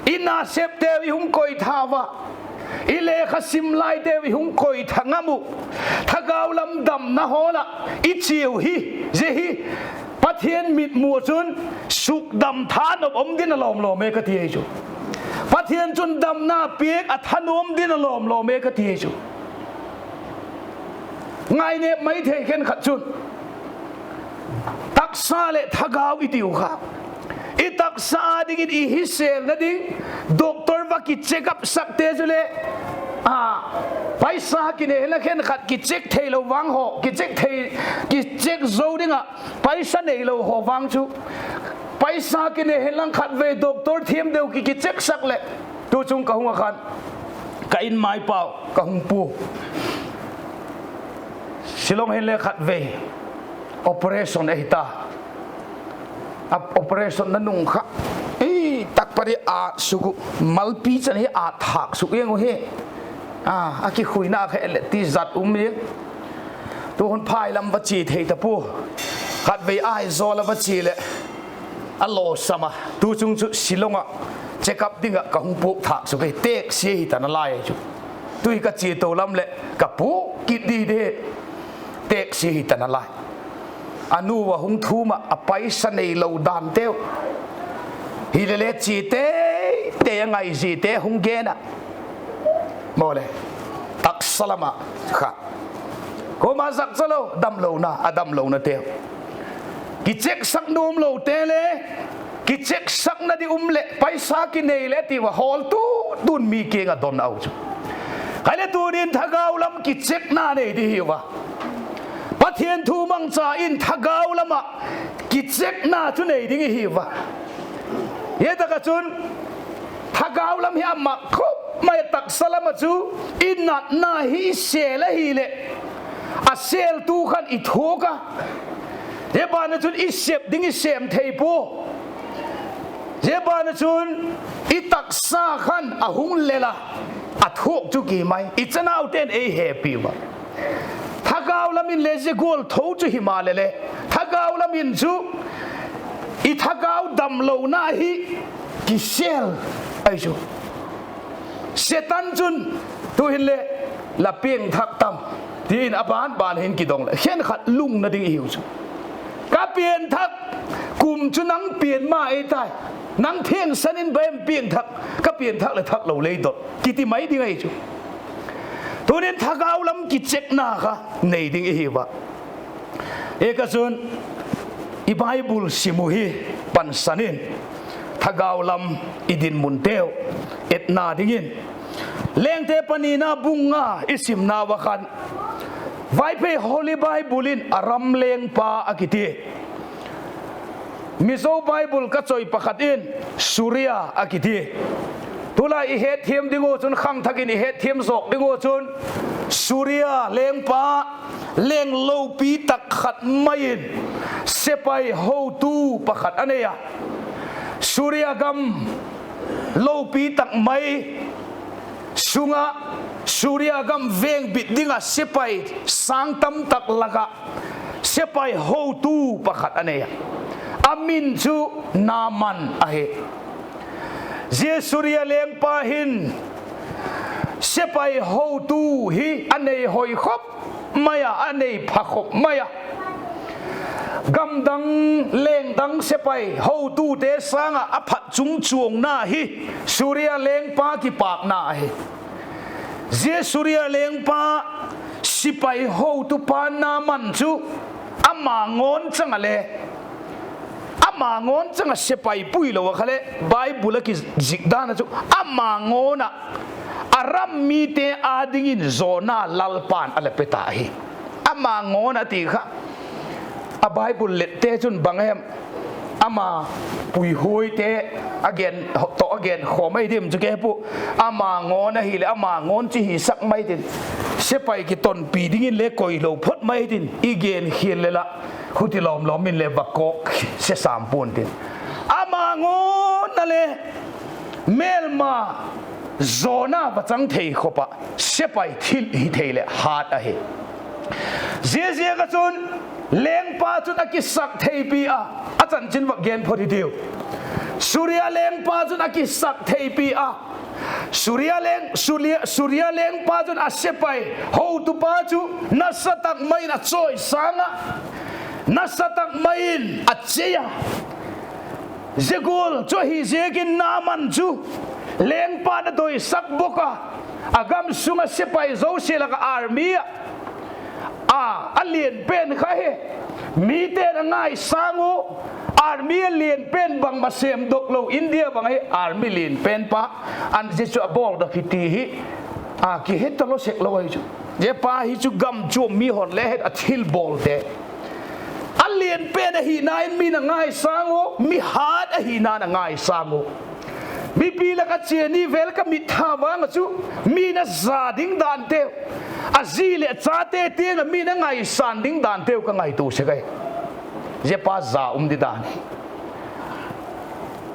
i nasepteu i hung koitha ua, i lekha sim laiteu i hung koitha ngam uh, thagau lam damna hawl ah i chiau hi, zia hi Pathian mitmu ah chun sukdam thanop um ding a lawm lawm e ka ti ahi chu. Pathian chun damna piak a thanuam ding a lawm lawm e ka ti ahi chu. Ngainêp mai thei khenkhat chun, taksa leh thagau i tiu kha, i taksa â dingin i hi sêlna ding, doctor va kicheck up sakte chule, a, paisa kinei hen la, khenkhat kicheck theilo vang haw, kicheck thei, kicheck zo ding ah paisa neilo haw vang chu, paisa kinei hen lang khatvei doctor thiam deu ki kicheck sak leh, tu chung ka hung a khan, ka in mai pau ka hung pua. Shillong hin le khatvei operation ahi ta. A operation na nung kha, ei, tak pari ât suk uh, malpi chan hi ât thâk suk eng uh hi. A, a kikhuina kha et leh ti zat um i. Tu hun phai lam va chia thei ta pua. Khatvei Aizawl a va chia leh a lawsam a, tu chung chu Shillong ah check up ding ah ka hung puak thâk suk hi, taxi hi ta nalai chu. Tu hi ka chia to lam leh ka puak kit di di, taxi hi ta nalai. A nu a hung thum ah, a paisa neilo danteu, hilele chia tei tei a ngai ziate hung gen ah, mawle, taksa lam ah kha, kuama zakcha lo, damlona, a damlonateu, kicheck sak nuamlote le, kicheck sakna ding um leh paisa kinei le ti ua hawl tu tun mi kiang ah don au chu. Khaile, tunin thagau lam kicheckna nei ding hiu a. Pathian thu mangcha in thagau lam ah kicheckna chu nei ding i hiu a. Hi tak ah chun thagau lam hi a mak khop mai, taksa lam ah chu i natna hi i sêl ahileh, a sêltu khan i thuak a. Zia ban ah chun i sep ding i sêm thei pua. Zia ban ah chun i taksa khan a hung lel a, a thuak chu ki mai, i chanaute'n ei hepi ua. Thagau lam in le zia gual tho chu himaleh le, thagau lam in chu i thagau damlona hi kisêl ahi chu. Setan chun tuhin le La piangthak tam? ti in a ban ban hin kidong leh khenkhat lungna ding i hiu chu. Ka piangthak, kum chu nang pian ma ei tai. Nang thiangsan in bang em piangthak, ka piangthak leh thak lo lei dot kiti mai ding ahi chu. Tunin thagau lam kichekna kha nei ding i hiu a. E ka chun, i Bible sim uh hi pansan in, thagau lam i dinmunteu etna dingin, Lengte Panina bung nga i simnau a khan, Vaiphei Holy Bible in Aram lengpa a kiti. Mizo Bible ka choi pakhat in Suria a kiti. Tulai i hetthiam ding uh chun, khangthak in i hetthiam zawk ding uh chun, Suria lengpa, leng lopi tak khat mai in sepai hotu pakhat a nei a. Suria gam lopi tak mai sung ah, Suria gam vengbit ding ah sepai sâng tam tak lak ah sepai hotu pakhat a nei a. A min chu Naaman ahi. Zia Suria lengpa hin sepai hotu hi a nei hoi khop mai a, a nei pha khop mai a. Gamdang, lengdang sepai hotute sâng ah a phat chungchuangna hi Suria lengpa kipâkna ahi. Zia Suria lengpa, sepai hotupa Naaman chu ama ngawn chang ah le, ama ngawn chang ah sepai puilo ah kha leh Bible a kizik dan ah chu ama ngawn ah, Aram mite â dingin zawna Lalpa'n a la pe ta ahi. Ama ngawn a ti kha, a Bible lette chun bang hem, ama puihuaite a gen tawh a gen khawm ahi diam chu ka he pua. Ama ngawn ahileh ama ngawn chu hisak mai tin, sepai kitonpi dingin le koilo phot mai tin i gen khial le la, huti lawm lawm in le va kawk se sam pua'n tin, ama ngawn a le mêlma zawna va chang thei khop ah sepai thil hi thei leh hat ahi. Ziaziak ah chun lengpa chun a kisak theipi a, a chanchin vak gen phot hitiu. Suria lengpa chun a kisak theipi a, Suria leng, Suria, Suria lengpa chun a sepai hotupa chu nasa tak mai in a chawi sâng ah, nasa tak mai in a chei a. Zia gual chu ahi ziakin Naaman chu lengpa'n a doisak bawk a, a gam sung ah sepai zosia lak ah army ah a, a lian pen kha hi. Mite'n a ngaisâng u, army a lian pen bangma sêmdok lo, India bang hi army lian pen pa, an zia chu a bawldok hi ti hi a kihe talo sek lo ahi chu. Zia pa hi chu gam chuam mi hon le het a thilbawlte. A lian pen ahina in mi'n a ngaisâng u, mi hat ahina in a ngaisâng u. Mipi lak ah chia ni vel ka mit tha vang ah chu mi'n a za ding danteu, a zi leh a chate tiang ah mi'n a ngaisâng ding danteu ka ngaitua sek ahi. Zia pa za um di dan,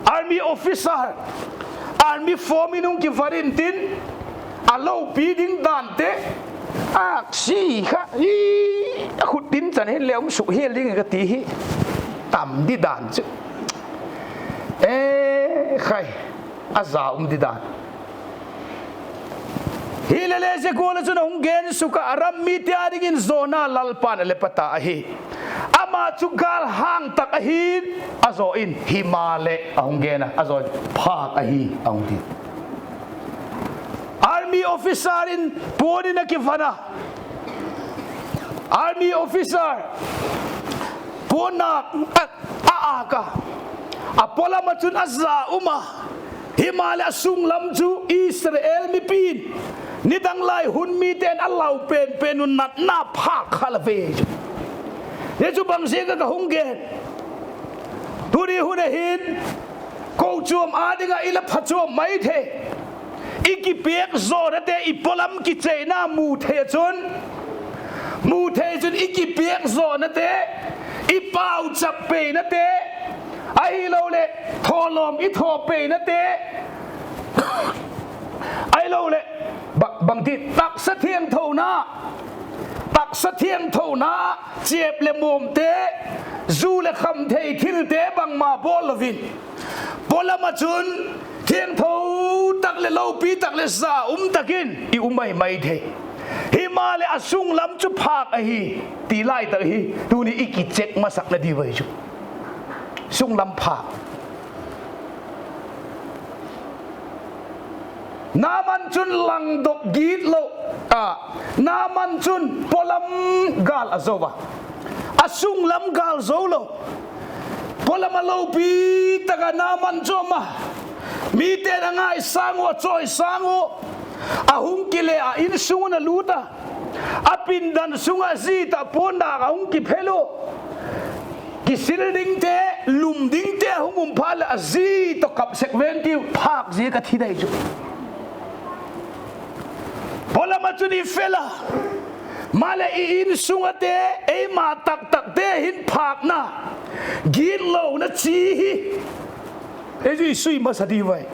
army officer, army form in hung kivar intin, a lopi ding dante, aksi kha, a khut tin chan hin le um suk hial ding ka ti hi, tam di dan chu, e, khai, a za um di dan. Hilele zia gual ah chun a hung gen suk ah, Aram mite â dingin zawna Lalpa'n a la pe ta ahi. Ama chu gâl hang tak ahi'n, a zaw in himaleh a hung gen a, a zaw in phâk ahi a hung ti. Army officer in puan in a kivan a, army officer puan a, a âk a, a pawlam ah chun a za um a. Himaleh a sunglam chu Israel mipi'n nidang lai hun mite'n a lau pen pen un natna phâk kha la ve chu. Zia chu bang ziak ah ka hung gen? Tuni hun ah hin kochuam â ding ah i la phachuam mai thei. I kipiak zawnate, i pawlam kicheina mu thei ah chun, mu thei chun i kipiak zawnate, i pauchap peinate, ahiloleh thawlawm i thaw peinate, ahiloleh ba-, bangti, taksa thiangthona, taksa thiangthona, chêp leh mawmte, zu leh kham thei thilte bangma bawl lo in, pawlam ah chun thiangtho tak leh lopi tak leh za um tak in i um mai mai thei. Himaleh a sunglam chu phâk ahi, ti lai tak hi tuni i kicheck masakna diu ahi chu. Sunglam phâk. Naaman chun langdok gitlo a, Naaman chun pawlam gâl a zo a, a sunglam gâl zo lo. Pawlam a lopi tak ah Naaman chu um a, mite'n a ngaisâng ua, a chawisâng ua, a hung kile a, insung un a lût a, a pindan sung ah zi tah puan dâk a hung kiphel u. Kisil dingte, lum dingte a hung um phat leh a zi tawh kap sek ven tiu, phâk ziak a thi dai chu. Pawlam ah chun i fel a, maleh i insung ate, eima taktakte hin phâkna, gitlona chi hi ei chu i sui masa diu ai.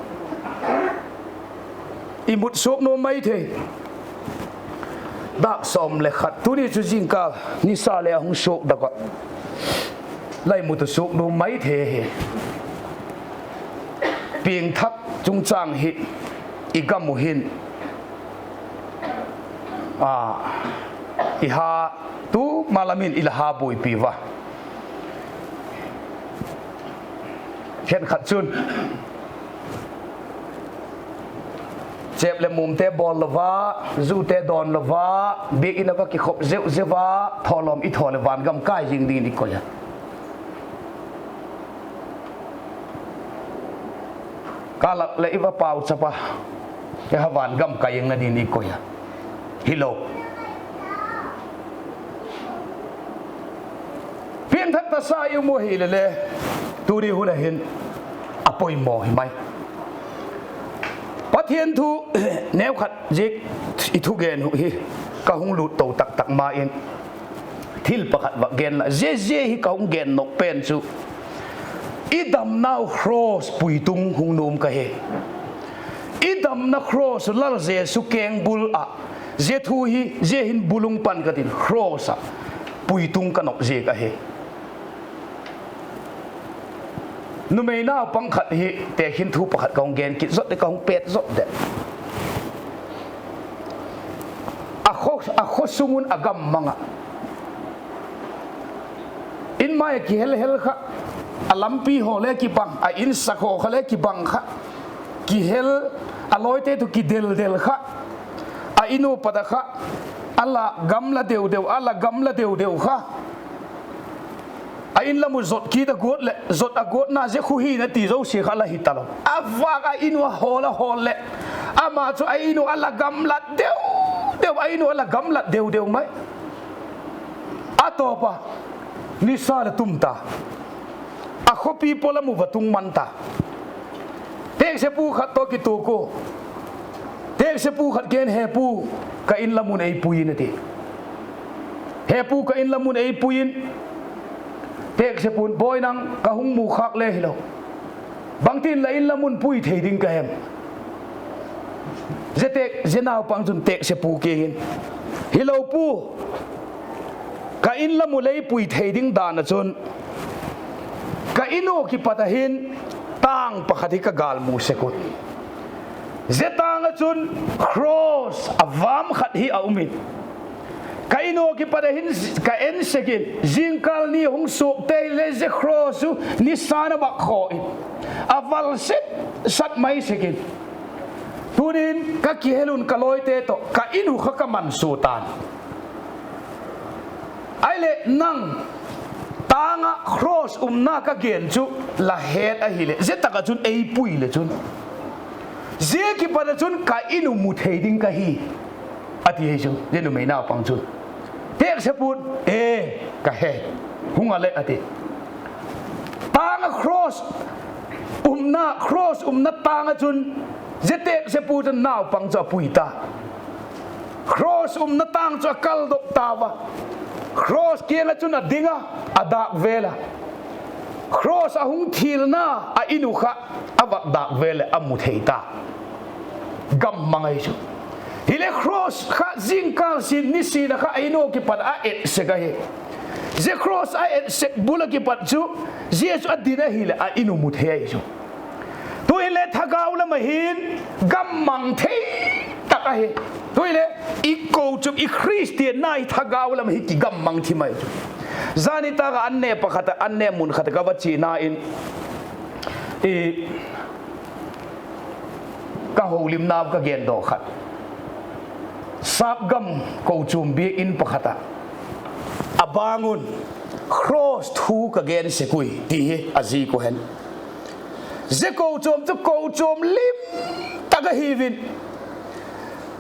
I mut suak nuam mai thei. Dâk sawm leh khat, tuni chu zingkâl nisa le a hung suak dak ah, la i mut suak nuam mai thei hi. Piangthak chungchâng hi i gam uh hin, a, i ha, tu ma lam in i la ha buaipi ua. Khenkhat chun chêp leh mumte bawl lo a, zute dawn lo a, biakin a va kikhop zeu zeu a, thawlawm i thaw leh vangam kai zing dingin i koi a. Kâl lak leh i va pauchap a, i ha vangam kai zingna dingin i koi a. Hilo. Piangthak tasa i um u hile le, tuni hun a hin a poimaw hi mai. Pathian thu, neukhat ziak i thugen uh hi ka hung lût to tak tak ma in, thil pakhat va gen la, zia zia hi ka hung gen nop pen chu, i damnau cross puitung hung nuam ka hi. I damna cross, Lal Jesu kengbul ah, zia thu hi, zia hin bul hung pan ka tin, cross ah puitung ka nop ziak ahi. Numei naupang khat hi tekhin thu pakhat ka hung gen kit zot de, ka hung pet zot de. A khaw, a khaw sung un a gam mang ah, in mai a kihel hel kha, a lampi haw le kibang, a insak haw kha le kibang kha, kihel, a lawite tawh kidel del kha, a in u pat a kha, a la gamla deu deu, a la gamla deu deu kha. A in lam uh zot kit a guat leh, zot a guatna zia khu hina ti zosia kha la hi talo. A vâk a in u a hawl a hawl leh, ama chu a in u a la gamlat deu deu, a in u a la gamlat deu deu mai. A tawp a, nisa le tum ta. A khawpi pawlam uh va tung man ta. Teksepu khat tawh kituak u. Teksepu khat kiang in, He pu, ka in lam un ei pui in, a ti. He pu, ka in lam un ei pui in. Teksepu'n, Bawi, nang ka hung mu khâk le hilo, bangtin la in lam un pui thei ding ka hem? Zia tek, zia naupang chun teksepu kiang in, Hilo pu, ka in lam uh lei pui thei ding dan ah chun, ka in uh kipat ah hin tâng pakhat hi ka gâl mu sek uh. Zia tâng ah chun cross a vam khat hi a um in, ka in uh kipat ah hin ka en sek in, zingkâl ni hung suakte le zia cross uh nisa'n a vâk khaw in, a val set sat mai sek in, tunin ka kihel un ka lawite tawh ka in uh kha ka mansua ta'n. Ahileh nang, tâng ah cross umna ka gen chu la het ahileh, zia tak ah chun ei pui le chun, zia kipat ah chun ka in uh mu thei ding ka hi, a ti hi chu zia numei naupang chun. Teksepu'n, E, ka he, hung a leh, a ti. Tâng ah cross umna, cross umna tâng ah chun zia teksepu chun naupang chu a pui ta. Cross umna tâng chu a kaldok tau a. Cross kiang ah chun a ding a, a dâk vêl a. Cross a hung thilna a in uh kha a vâk dâk vêl leh a mu thei ta. Gam mang ahi chu. Hileh cross kha zingkâl sin nisin ah kha a in uh kipat a et sek ahi. Zia cross a et sek bul ah kipat chu, zia chu a din ahileh a in uh mu thei ahi chu. Tu'hin le thagau lam ah hin gam mang thei tak ahi. Tu'hin leh i kochuam, i Khristianna hi thagau lam hi kigammang thim ahi chu. Zani tak ah an ne pakhat ah, an ne mun khat ah ka va chiana in, i, ka holimna ka gendawk khat, Sâpgam kochuam biak in pakhat ah, a bâng un, Cross thu ka gen sek ui ti hi a zik uh hen. Zia kochuam chu kochuam lim tak ahiu in,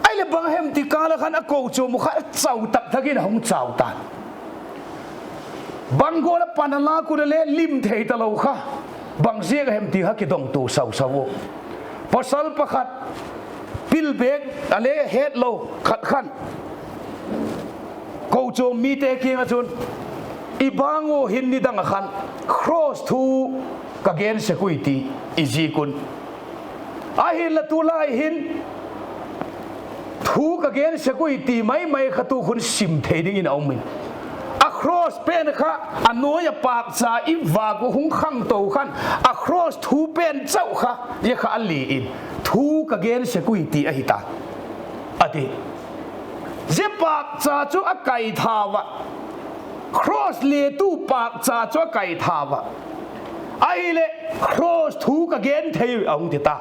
ahileh bang hem ti kâl ah khan a kochuam uh kha chau tak tak in a hung chau ta'n. Bang gual ah pan a lâk un a le lim thei talo kha, bang ziak a hem ti kha kidong tua sau sau u. Pawsal pakhat, pil bêk a le hetlo khat khan kochuam mite kiang ah chun, i bâng ua hin nidang ah khan Cross thu ka gen sek ui ti i zik un. Ahinla tulai hin thu ka gen sek ui ti mai mai kha tu khun sim thei dingin a um in, a Cross pen kha a nuai ah pâkcha i vâk uh hung khangto khan, a Cross thu pen chau kha zia kha a li in, thu ka gen sek ui ti ahi ta, a ti. Zia pâkcha chu a kaithau ah, Cross liatu pâkcha chu a kaithau ah, ahileh Cross thu ka gen thei a hung ti ta.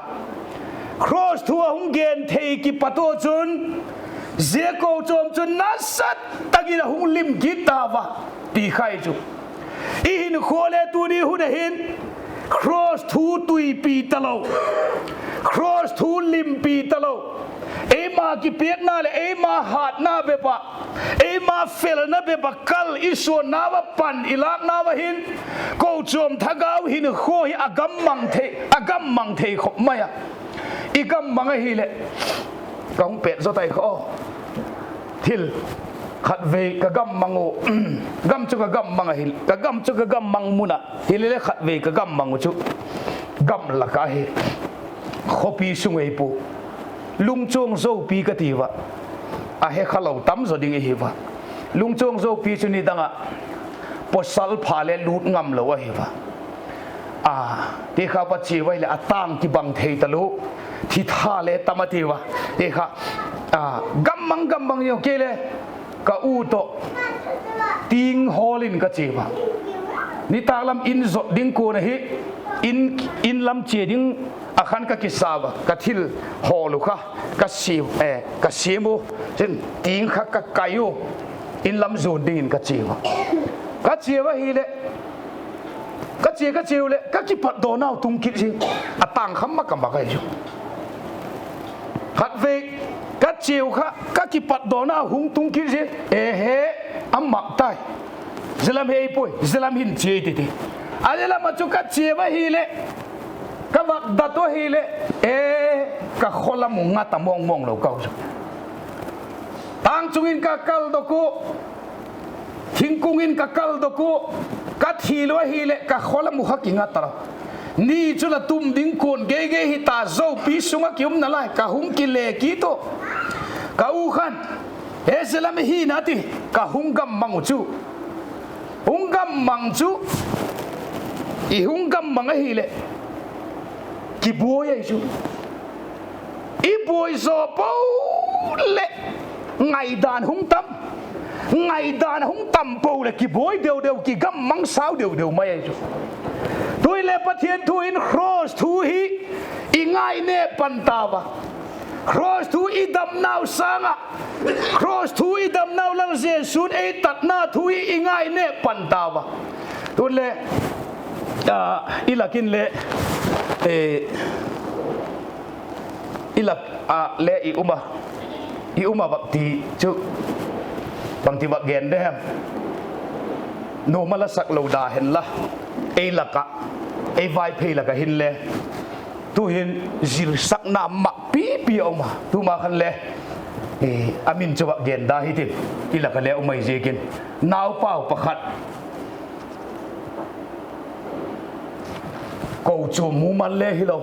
Cross thu a hung gen thei kipat ua chun, zia kochuam chu nasa tak in a hung lim kit tau a, ti kha ahi chu. I hinkhua le tuni hun ah hin Cross thu tuipi talo, Cross thu limpi talo, eima kipiakna leh eima hâtna bep ah, eima felna bep ah kal i suannau ah, pan i lâknau ah hin, kochuam thagau hinkhua hi a gammang thei, a gammang thei khop mai a. I gammang ahileh, ka hung pêt zaw tai kha aw. Thil khatvei ka gammang u, gam chu ka gammang ahi, ka gam chu ka gammang mun ah hile le khatvei ka gammang uh chu gam lak ah hi, khawpi sung ei pua, Lungchuang Zopi ka ti ua, a he kha lo tam zaw ding i hi ua. Lungchuang Zopi chu nidang ah pawsal pha le lût ngam lo ahi ua. A, ti kha va chia ua hileh a tâng kibang thei talo, thi tha le tam a ti ua. Ti kha, a, gammang gammang zing kei le, ka u tawh ting hawl in ka chia ua. Nitâk lam in zot ding kuan ahi, in, in lam chia ding ah khan ka kisa ua, ka thil hawl uh kha ka sia, ka siam u, chun ting kha ka kai u, in lam zuan dingin ka chia ua. Ka chia ua hileh, ka chia, ka chia u leh ka kipatdawknau tung kit zing, a tâng kha mak a mak ahi chu. Khatvei ka chia u kha ka kipatdawknau hung tung kit zing, e he, a mak tai, zia lam hi ei puai, zia lam hin chia i ti ti. A zia lam ah chu ka chia ua hileh, ka vak dat u ahileh, e, ka khaw lam uh ngat a mawng mawng lo kau chu. Tâng chung in ka kaldok u, thingkung in ka kaldok u, ka thil u ahileh ka khaw lam uh kha kingat talo. Ni chu la tum ding kuan gei gei hi ta, Zopi sung ah ki umna lai ka hung kile kit u. Ka u khan, e, zia lam hi na ti, ka hung gammang uh chu. Hung gammang chu, i hung gammang ahileh, kibuai ahi chu. I buai zaw po leh ngaidan hung tam, ngaidan a hung tam po leh kibuai deu deu, kigammang sau deu deu mai ahi chu. Tu'hin le Pathian thu in Cross thu hi i ngainêp pan tau a. Cross thu i damnau sâng ah, Cross thu i damnau Lal Jesu'n ei tatna thu hi i ngainêp pan tau a. Tu'hin le, i lak in le, i lak ah le i um a, i um a vak ti chu, bangti vak gen de hem? Nuam a la sak lo da hen la, ei lak ah, ei Vaiphei lak ah hin le, tu'hin zilsakna mak pipi a um a, tuma khan le, a min chu vak gen da hitin, i lak ah le um ahi ziakin, naupau pakhat kochuam mumal le hilo,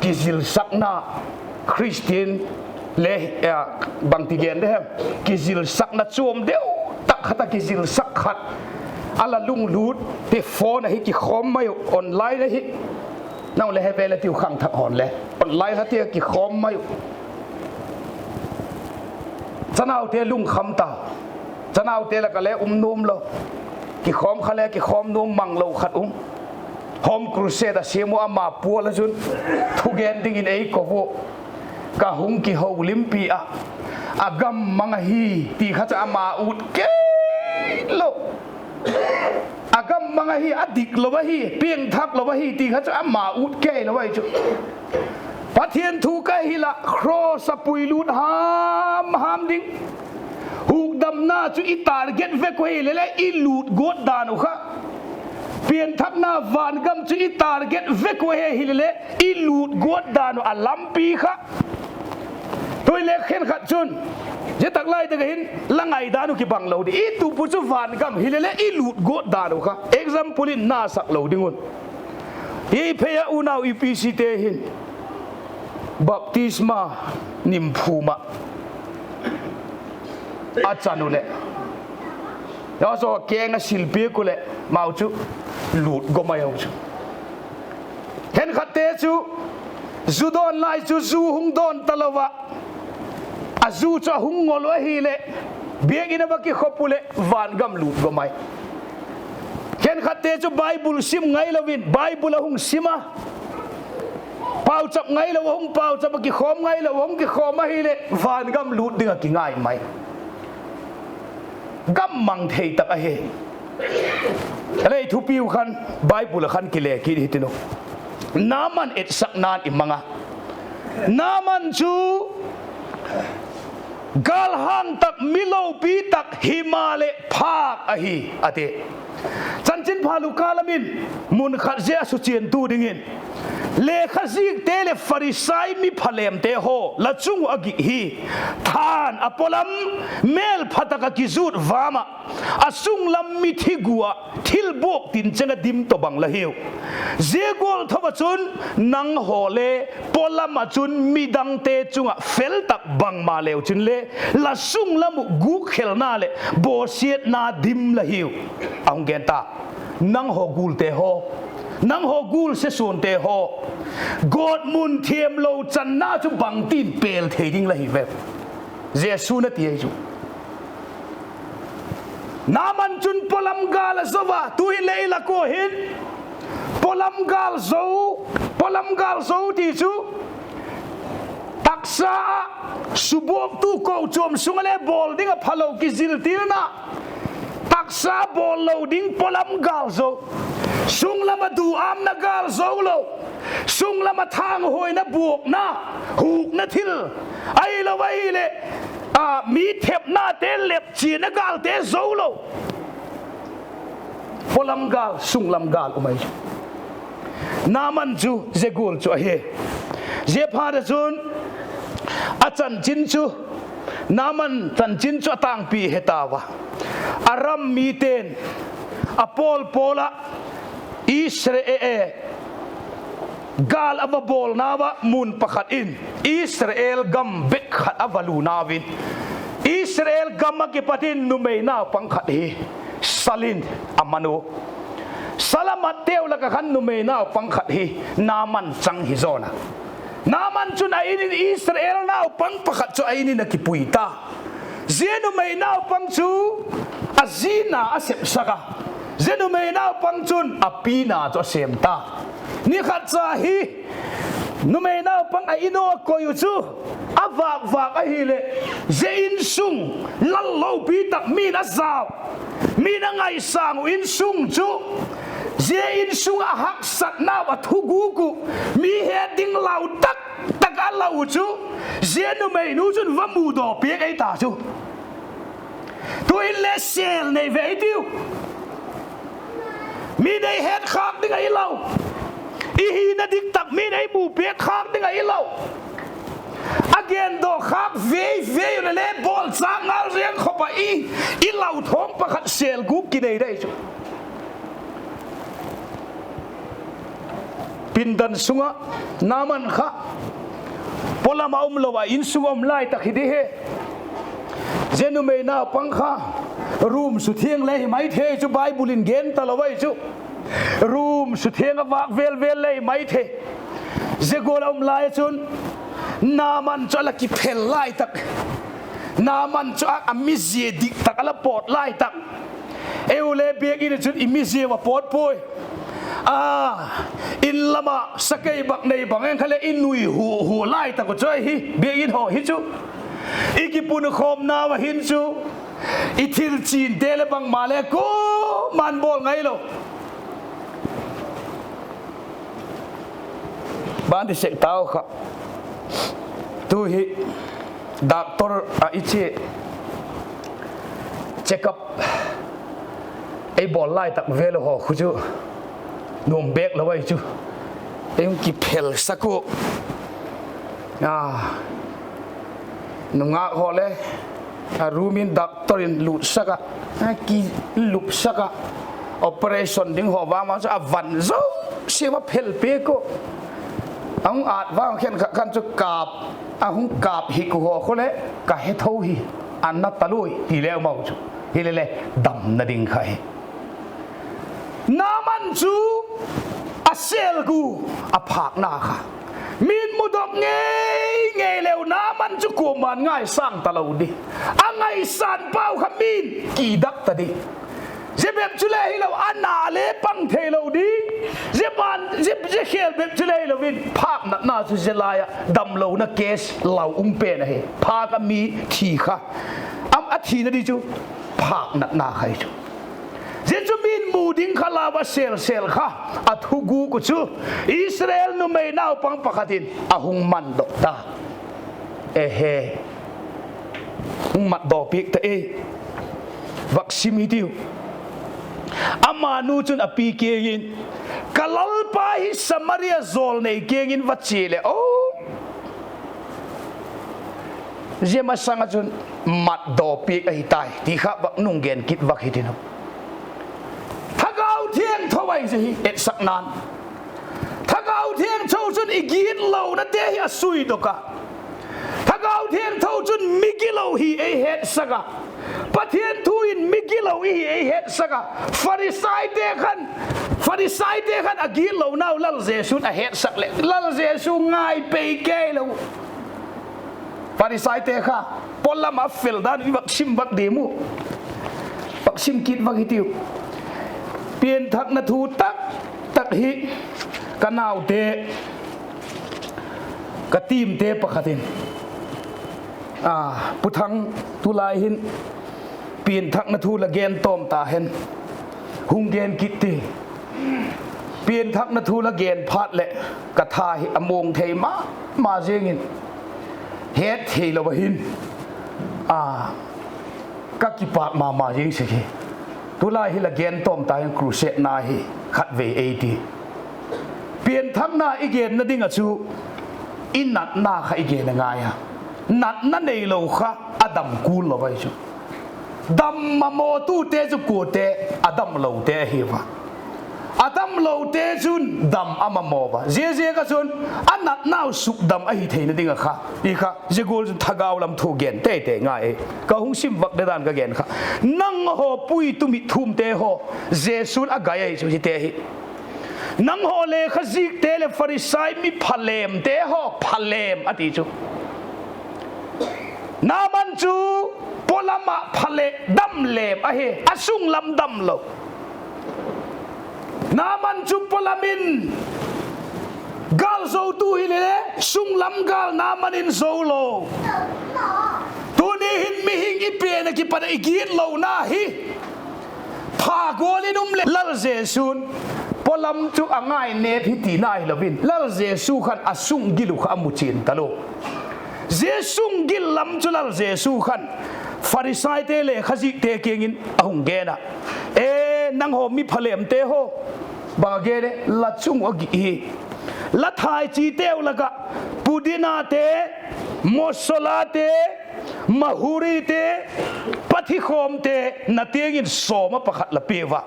kizilsakna, Khristian le, bangti gen de hem, kizilsakna chuam deu tak khat ah kizilsak khat a la lunglut ti, phone ahi kikhawm mai uh, online ahi, nang le he vel a tiu khangthak hawn le, online kha ti a kikhawm mai uh. Chanaute lungkham ta. Chanaute lak ah le um nuam lo. Kikhawm kha le kikhawm nuam mang lo khat um. Home crusade a siam uh ama pual ah chun thugen dingin ei ko ua. Ka hung kiholimpi ah, a gam mang ahi ti kha chu ama ut kei lo. A gam mang ahi, a dik lo ahi, piangthak lo ahi ti kha chu ama ut kei lo ahi chu. Pathian thu ka hil ah, cross a puilut ham ham ding. Hukdamna chu i target vek uh hile le i lût guat dan uh kha. Pianthakna vangam chu i target vek uh hile le i lût guat dan uh a lampi kha. Tu'hin le khenkhat chun, zia tak lai tak ah hin la ngaidan uh kibang lo di, i tup uh chu vangam hile le i lût guat dan uh kha example in na sak lo ding un. Ei phei ah unau EPCte hin baptisma nimphum ah a chan uh leh, a zaw keng a silpiak uh leh, mau chu lût gawm ai u chu. Khenkhatte chu zu dawn lai chu zu hung dawn talo ah, a zu chu a hung ngol uh ahileh, biakin a va kikhop uh leh vangam lût gawm ai. Khenkhatte chu Bible sim ngailo in Bible a hung sim a, pauchap ngailo a hung pauchap a, kikhawm ngailo a hung kikhawm ahileh vangam lût ding ah kingai mai. Gam mang thei tak ahi. A lei thupiu khan Bible ah khan kile kit hitiu. Naaman etsakna'n i mang a. Naaman chu gâlhang tak, mi lopi tak himaleh phâk ahi, a ti. Chanchinpha Luka lam in mun khat zia a suchiantu dingin, Lekhazikte leh Pharisai mi phalêmte haw, la chung uh a gik hi. Thân a pawlam mêlpha tak ah kizut vam ah, a sunglam mithi gu ah thil buak tin cheng a dim tawhbang la hiu. Zia gual tho ah chun nanghaw le pawlam ah chun midangte chung ah fel tak bangma leu chin le, la sunglam uh gukkhelna leh bawsiatna dim la hiu. A hung gen ta, nanghaw gulte haw, nanghaw gul sesuante haw, gawtmun thiamlo channa chu bangtin pêl thei ding la hi ve? Jesu'n a ti ahi chu. Naaman chun pawlam gâl a zo a, tu'hin le i lak ua hin pawlam gâl zo, pawlam gâl zo ti chu taksa ah, subuaktu kochuam sung ah le bawl ding ah phalo kiziltilna, taksa bawl lo ding pawlam gâl zo, sunglam ah duâmna gâl zo lo, sunglam ah thanghuaina, buakna, hukna thil, ahilo ahileh mi thepnate, lepchiana gâlte zo lo, pawlam gâl, sunglam gâl um ahi. Naaman chu zia gual chu ahi. Ziaphat ah chun a chanchin chu, Naaman chanchin chu a tângpi he tau a. Aram mite'n a pawl pawl ah Israel, gâl a va bawlnau ah mun pakhat in Israel gam bek khat a va lunau in, Israel gam ah kipat in numei naupang khat hi sal in a man u. Sal a matteu lak ah khan numei naupang khat hi Naaman chang hi zawn a. Naaman chun a in in Israel naupang pakhat chu a in in a kipui ta. Zia numei naupang chu a zi na a sepsak a, zia numei naupang chun a pi na chu a sêm ta. Ni khat cha hi numei naupang a in ua a koi uh chu a vâk vâk ahileh, zia insung, lal lopi tak, mi'n a zau, mi'n a ngaisâng uh insung chu, zia insung ah haksatnau a thuguk uh, mi het ding lau tak tak a lau uh chu, zia numeinu chun va mudaw piak ei ta chu. Tu'hin le sêl nei ve i tiu. Mi'n ei het khâk ding ahi lo, i hina dik tak mi'n ei mu piak khâk ding ahi lo. A gendaw khâk vei vei u leh le bawlchâk ngal zeng khop ah i, i lau thawm pakhat sêl gûk kinei dei chu. Pindan sung ah Naaman kha pawlam ah um lo ah insung ah um lai tak hi di hi. Zia numei naupang kha room suthiang le hi mai thei chu, Bible in gen talo ahi chu. Room suthiang a vâk vêl vêl le hi mai thei. Zia gual a um lai ah chun Naaman chu a la kiphel lai tak. Naaman chu a, a mizia dik tak a la pawt lai tak. Ei u le biakin ah chun i mizia va pawt puai. A, in lam ah sakei bak nei bang eng kha leh i nui hu hu lai tak uh chu ahi biakin haw hi chu. I kipunkhawmnau ah hin chu i thil chinte leh bangma le kuama'n bawl ngailo. Ban ti sek tau kha. Tu hi doctor ah i chia check up ei bawl lai tak vêl haw khu chu nuam bêk lo ahi chu. Ei hung kiphel sak ua, a, nungâk haw le a room in doctor in lutsak ah, a, kilupsak ah, operation ding haw vang ma chu a van zosia va phel piak ua. A hung ât vang khenkhat khan chu kâp, a hung kâp hik uh haw khu leh ka he tho hi, a na ta lui ti le um a chu. Hilele damna ding kha hi. Naaman chu a sêl gu a phâkna kha min mudok ngei ngei leu Naaman chu kuama'n ngaisâng talo di. A ngaisâng pau kha min kidak ta di. Zia bep chule hilo, a na le pang theilo di. Zia ban, zia, zia khêl bep chule hilo in phâk natna chu zia lai ah damlona case lau um pen ahi. Phâk a mi thi kha, am, a thina di chu phâk natna kha hi chu. Zia chu min mu ding kha lau a sêl sêl kha, a thuguk uh chu Israel numei naupang pakhat in a hung mandok ta. Ehe, hung matdaw piak ta e. Vak sim hitiu. Ama nu chun a pi kiang in, ka lalpa hi Samaria jawlnei kiang in va chia leh aw, zia masang ah chun matdaw piak ahi tai ti kha vak nung gen kit vak hitiu. Thagau Thiangtho ahi zia hi etsakna'n. Thagau Thiangtho chun i gitlonate hi a suidok a. Thagau Thiangtho chun mi gilo hi ei hetsak a. Pathian thu in mi gilo i hi ei hetsak a. Pharisaite khan, Pharisaite khan a gitlonau Lal Jesu'n a hetsak leh Lal Jesu ngai pei kei lo. Pharisaite kha pawlam a fel dan i vak sim vak diam u. Vak sim kit vak hitiu. Pianthakna thu tak tak hi ka naute, ka teamte pakhat in, a, Pu Thang, tulai hin pianthakna thu la gen tawm ta hen, hung gen kit ti. Pianthakna thu la gen phat leh ka tha hi a muang thei ma ma ziang in, het theilo ahin, a, ka kipâk ma ma ziang sek hi. Tulai hi la gen tawm ta hin crusade na hi khatvei ei ti. Pianthakna i genna ding ah chu i natna kha i gen a ngai a. Natna neilo kha a dam kul lo ahi chu. Dam a mawtute chu kuate? A damlote ahi a. A damlote chun dam a mamaw a. Ziaziak ah chun a natnau sukdam ahi theina ding ah kha, i kha zia gual chun thagau lam thu gen teitei ngai e. Ka hung sim vak de dan ka gen kha. Nanghaw puitu mitthumte haw, Jesu'n a gai ahi chu hite hi. Nanghaw lekhazikte leh Pharisai mi phalêmte haw, phalêm a ti chu. Naaman chu pawlam ah phalêm, damlêm ahi, a sunglam damlo. Naaman chu pawlam in gâl zotu hile le, sunglam gâl Naaman in zo lo. Tuni hin mihing i pen ah kipat ah i gitlona hi pha gual in um leh Lal Jesu'n pawlam chu a ngai nêp hi tina hilo in, Lal Jesu khan a sunggil uh kha a mu chian talo. Zia sunggil lam chu Lal Jesu khan Pharisaite lekhazikte kiang in a hung gen a, E, nanghaw mi phalêmte haw, bang a gen e, la chung uh a gik hi. La thaichiteu lak ah pudinate, masalate, mahurite, pathikhawmte na tiang in sawm ah pakhat la piau a.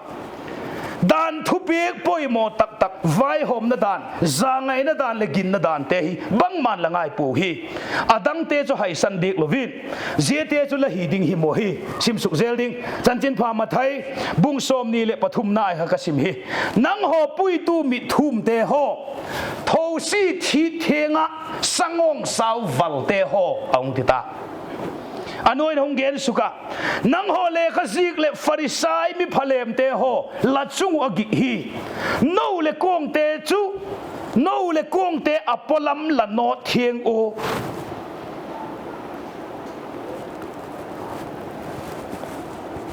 Dan thupiak poimaw tak tak, vaihawmna dan, zangaina dan leh ginna dante hi bangma'n la ngai puau hi. A dangte chu haisan diak lo in, ziate chu la hi ding hi maw hi. Sim suk zel ding. Chanchinpha Mathai bung sawmni leh pathumna ah kha ka sim hi. Nanghaw puitu mitthumte haw, thosi thiang ah sangawngsau valte haw, a hung ti ta. A nuai in hung gen suk a, nanghaw lekha zik leh Pharisai mi phalêmte haw, la chung uh a gik hi. No leh kuangte chu, no leh kuangte a pawlam la nawt thiang ua,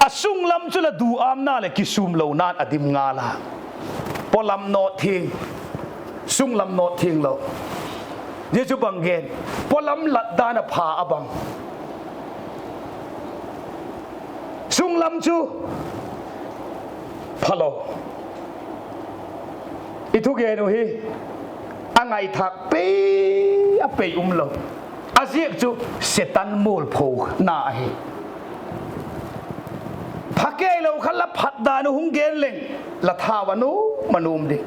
a sunglam chu la duâmna leh kisûmlona'n a dim ngal a. Pawlam nawt thiang, sunglam nawt thianglo. Zia chu bang gen? Pawlam lat dan a pha a bang. Sunglam chu phalo. I thugen uh hi a ngaithâk pei a pei umlo. A ziak chu Setan mualphona ahi. Pha keilo kha la phat dan uh hung gen leng, la thau a nuam a nuam ding.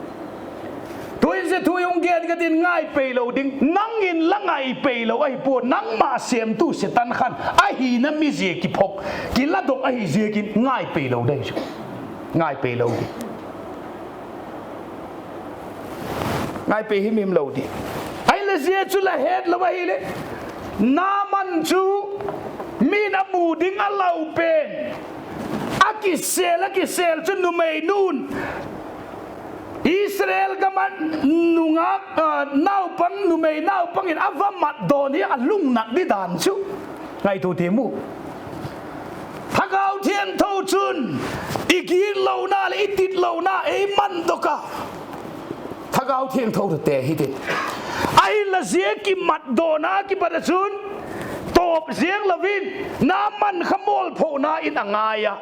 Tu'hin zia thu hung gen ka tin, ngai peilo ding. Nang in la ngai peilo ahi pua, nangma sêmtu Setan khan a hina mi zia kiphok, kiladok ahi ziakin ngai peilo ding chu. Ngai peilo ding. Ngai pei him him lo ding. Ahinla zia chu la het lo ahileh, Naaman chu min a mu ding a lau pen, a kisêl, a kisêl chu numeinu'n, Israel gam ah nungak, naupang, numei naupang in a va matdawn hi a lungnat di dan chu. Ngaitua tiam u. Thagau Thiangtho chun i gitlona leh i titlona ei mandok a. Thagau Thiangtho tawh te hitin. Ahinla zia kimatdawna kipat ah chun, tawp ziang lo in, Naaman kha mualphona in a ngai a.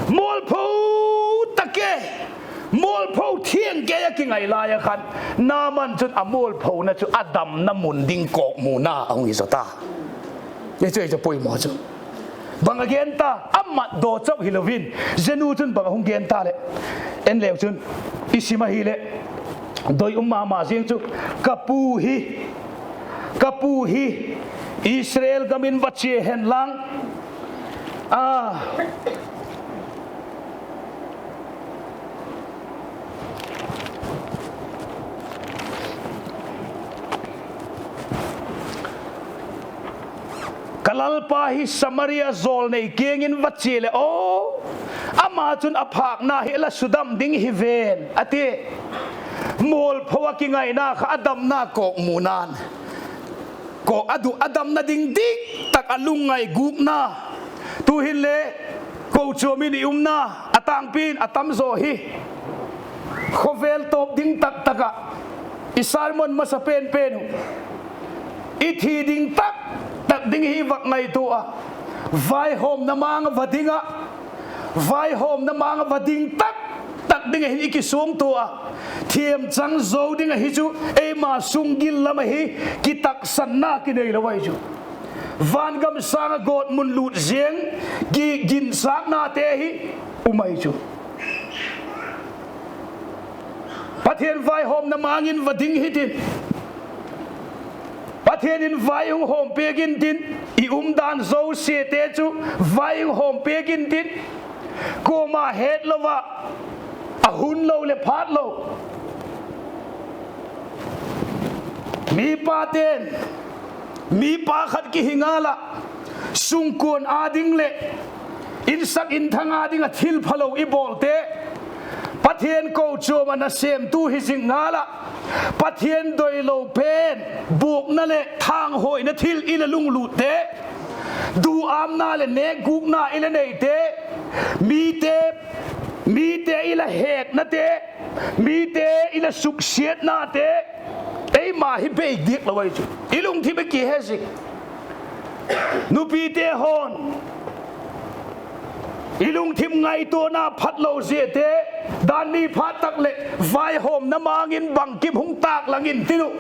Mualpho tak e, mualpho thiang kei a kingai lai a khan, Naaman chun a mualphona chu a damna mun ding kawkmuna a hung hi zaw ta. Zia chu ei chu poimaw chu. Bang a gen ta, a matdaw chau hilo in, zia nu chun bang a hung gen ta leh, en leu chun, i sim ahileh, doi um ma ma ziang chu, ka pu hi, ka pu hi Israel gam in va chia hen lang, a ka lalpa hi Samaria jawlnei kiang in va chia leh aw, ama chun a phâkna hi la sudam ding hi ven, a ti. Mualpho a kingaina kha a damna kawkmuna'n, a damna ding dik tak a lungngai gûkna. Tu'hin le kochuam in i umna a tângpi in a tam zaw hi, khawvel tawp ding tak tak ah, i sermon masa pen pen uh, i thi ding tak tak ding hi vak ngaitua a, vaihawmna mang a va ding ah, vaihawmna mang a va ding tak tak ding ah hin i kisuangtua a, thiamchang zo ding ahi chu, eima sunggil lam ahi, kitaksanna kineilo ahi chu. Vangam sâng ah gawtmun lût ziang, kiginsaknate hi um ahi chu. Pathian vaihawmna mang in va ding hitin, Pathian in vai hung hawmpiak intin, i umdan zosiate chu vai hung hawmpiak intin, kuama hetlo ah, a hun lo leh phat lo, mipate'n mipa khat kihi ngal ah, sungkuan â ding leh insak inthang â ding ah thil phalo i bawlte, Pathian kochuam ah nasêmtu hi zing ngal ah, Pathian doilo pen buakna leh thanghoina thil i la lunglutte, duâmna leh nêkgûkna i la neite, mite, mite i la heknate, mite i la suksiatnate, eima hi bei diak lo ahi chu. I lungthim a kihe zing. Nupite haw'n, i lungthim ngaituana phatlo ziate, dan ni phat tak leh vaihawmna mang in bangkim hung tâk lang intin uh,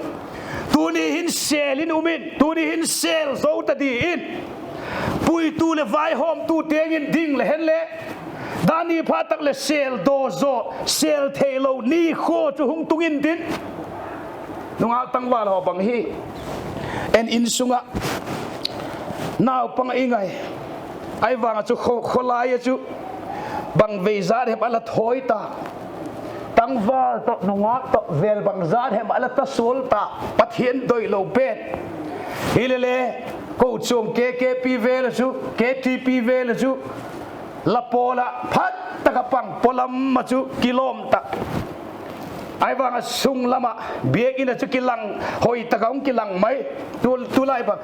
tuni hin sêl in um in, tuni hin sêl zo ta di in, puitu leh vaihawmtu tiang in ding le hen le, dan ni phat tak leh sêl daw zaw, sêl theilo ni khaw chu hung tung intin, nungak tangval haw bang hi, en, insung ah naupang ah i ngai, ahi vang ah chu kho, khawlai ah chu bang vei zat hem a la thawi ta, tangval tawh nungak tawh vêl bang zat hem a la tasual ta, Pathian doilo pen. Hilele, Kochuam K K P vêl ah chu, K T P vêl ah chu, la pawl ah phat tak ah pang, pawlam ah chu kilawm tak. Ahi vang ah sung lam ah, biak in ah chu kilang, hoi tak ah hung kilang mai. Tu, tulai bang